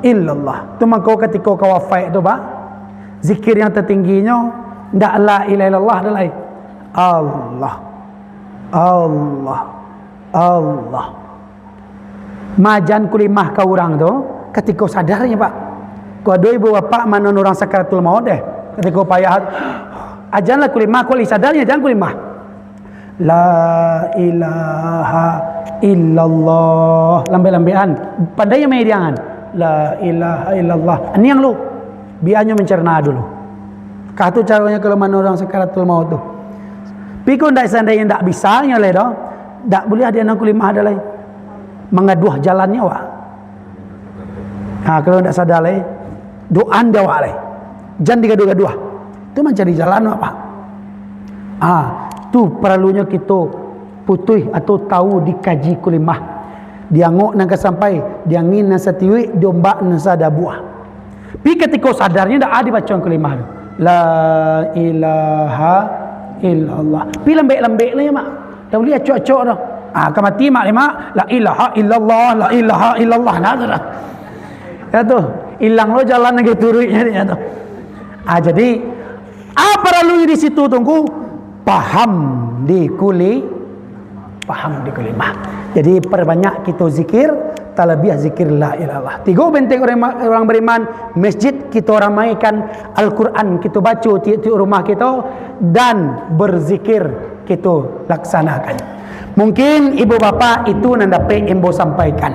illallah. Tu mangko katiko ka wafat tu, Pak, zikir yang tertingginyo ndak la ilaha illallah doh lai. Allah. Allah. Allah. Majan kulimah ka urang tu, katiko sadarnyo, Pak. Ko ado ibu bapak mano urang sakaratul maut, eh. Katiko payah, ajanlah kulimah, ko lai sadarnyo, jan kulimah. La ilaha illallah. Lambek-lambekan. Pandai yang mairiangan. La ilaha illallah. Aniang lu. Bianyo mancerna dulu. Kah tu caronyo kalau mano urang sakaratul maut tu. Piko ndak, seandainya ndak bisa nyo lai doh. Ndak buliah dia nan kulimah ada lai. Mangaduah jalannyo, Pak. Ha, kalau ndak sadar lai, doan di awak lai. Jan digaduah-gaduah. Tu mancari jalan, Pak. Ha, tu paralunyo kito putuih atau tahu dikaji kulimah. Di angok nan ka sampai, di angin nan satiuik, di ombak nan sadabuah. Pi katiko sadarnyo dak ado baco kulimah tu. La ilaha illallah. Pi lambek-lambek lah ya, Mak. Dak buliah acok-acok doh. Ah, ka mati mak lima, la ilaha illallah, la ilaha illallah. Nah, tu dah. Ya tu, ilang lo jalan lagi turuiknya ni, ya tu. Ah, jadi, apa lalu di situ tunggu? Paham di kuli, paham di kulimah. Jadi, perbanyak kita zikir, talabiah zikir la ilaha illallah. Tiga benteng orang, orang beriman, masjid kita ramaikan, Al-Quran kita baca tiap-tiap rumah kita, dan berzikir kita laksanakan. Mungkin ibu bapa itu nan dapek ambo sampaikan.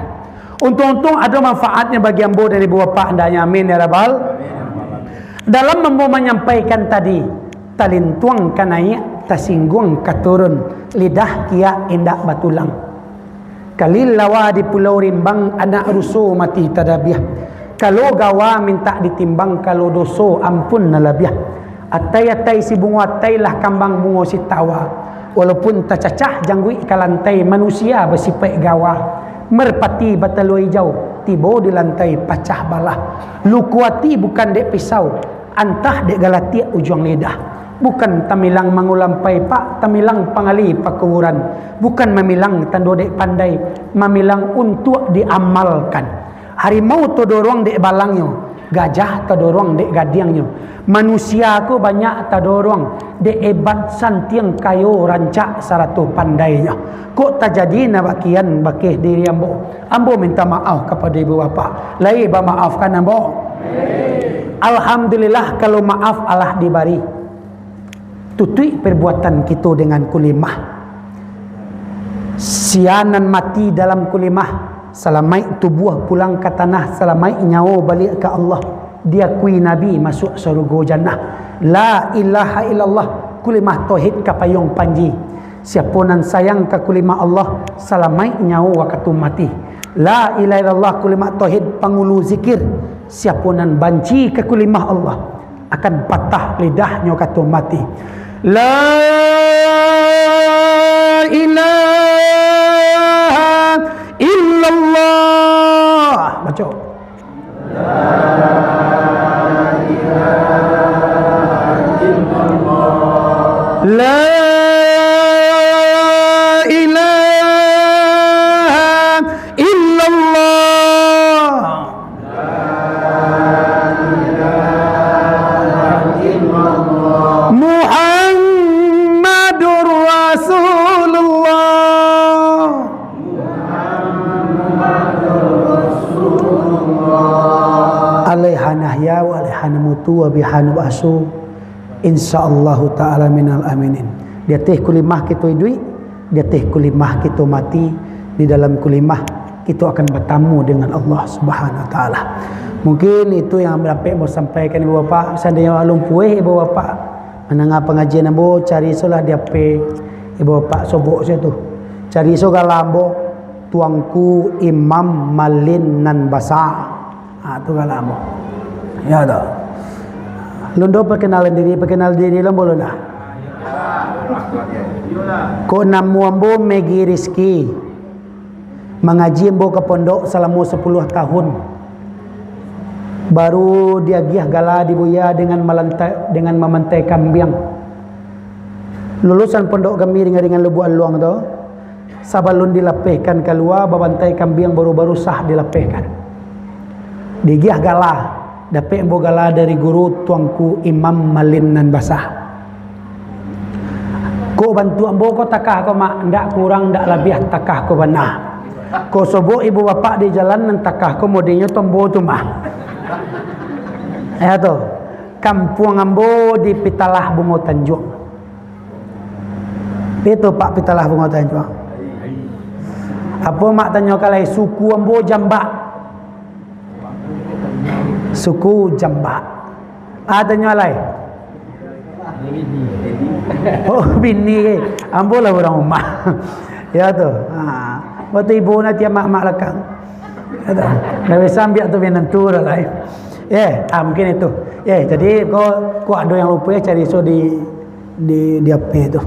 Untung-untung ada manfaatnya bagi ambo dan ibu bapa andaknya. Amin ya rabbal. Dalam ambo manyampaikan tadi, talintuang ka naik, tasingguang ka turun, lidah kiak indak batulang. Kalilawa di Pulau Rimbang, anak ruso mati tadabiah. Kalau gawa mintak ditimbang, kalau doso ampun nan labiah. Atai-atai si bungo atai lah kambang bungo si tawa. Walaupun tacacah jangguik ka lantai, manusia basipaik gawa. Merpati batalua ijau, tibo di lantai pacah balah. Luko ati bukan dek pisau, antah dek galatiak ujuang lidah. Bukan tamilang mangulampai pak, tamilang pangali pakuburan. Bukan mamilang tando dek pandai, mamilang untuak diamalkan. Harimau todorong dek balangnyo, Gajah tadorong dek gadiangnyo. Manusia ko banyak tadorong dek ebat, santiang, kayo, rancak, sarato pandainyo. Kok tajadi nan bakian bakeh diri ambo? Ambo minta maaf kapado ibu bapak. Lai bamaafkan ambo? Alhamdulillah, kalau maaf alah dibari. Tutuik perbuatan kito dengan kulimah. Sia nan mati dalam kulimah, salamaik tubuah pulang ka tanah, salamaik nyawo baliak ka Allah, diakui Nabi masuak sarugo jannah. La ilaha illallah, kulimah tauhid ka payuang panji. Siapo nan sayang ka kulimah Allah, salamaik nyawo wakatu mati. La ilaha illallah, kulimah tauhid pangulu zikir. Siapo nan banci ka kulimah Allah, akan patah lidahnyo kato mati. La ilaha illallah. Baco. La ilaha illallah. Muhammadur Rasulullah. Alaihi nahya wa alaihi namutu wa bihi nub'asu. Insya Allahu ta'ala minal aminin. Di ateh kulimah kito iduik, di ateh kulimah kito mati, di dalam kulimah kito akan batamu dengan Allah Subhanahu wa Ta'ala. Mungkin itu yang dapek ambo sampaikan, Ibu Bapak. Seandainya alun pueh Ibu Bapak mandanga pangajian ambo, cari solah di H P Ibu Bapak sobok situ. Cari so gala ambo, Tuanku Imam Malin Nan Basa. Ha, tu gala ambo. Ya, tu. Lun do perkenalan diri, perkenal diri lo, ambo lo dah. Ko namo ambo Megi Rizky. Mangaji ambo ka pondok salamo sapuluah tahun. Baru diagiah gala di Buya dengan malantai, dengan mamantai kambiang. Lulusan pondok kami dengan, dengan Lubuak Aluang tu, sabalun dilapehkan kalua, babantai kambiang baru-baru sah dilapehkan. Diagiah gala, dapek ambo gala dari guru Tuanku Imam Malin Nan Basa. Kok bantuak ambo ko takah ko, Mak, ndak kurang, ndak labiah, takah ko bana. Ko sobok ibu bapak di jalan nan takah ko modenyo tu ambo tu, Mak. Ya tu. Kampuang ambo di Pitalah Bungo Tanjuang. Itu, Pak, Pitalah Bungo Tanjuang. Apo Mak tanyokan lai, suku ambo Jambak. Suku Jambak. Ah, tanyo alai. Oh, bini ke? Ambo lah urang rumah. Ya tu. Ha. Waktu ibu nanti mak-mak lakang. Ya tu. Dah bisa ambiak tu minantu dah lah, eh. Eh, ah, mungkin itu. Eh, jadi ko, ko ado yang lupo, eh, cari so di di, di H P tu.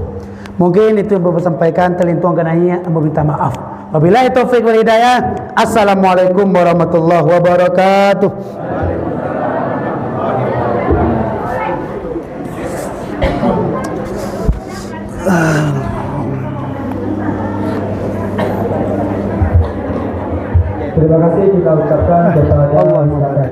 Mungkin itu yang ambo sampaikan, talintuang ka naiak, ambo minta maaf. Wabillahi taufik wal hidayah. Assalamualaikum warahmatullahi wabarakatuh. Terima kasih kita ucapkan kepada Ustaz.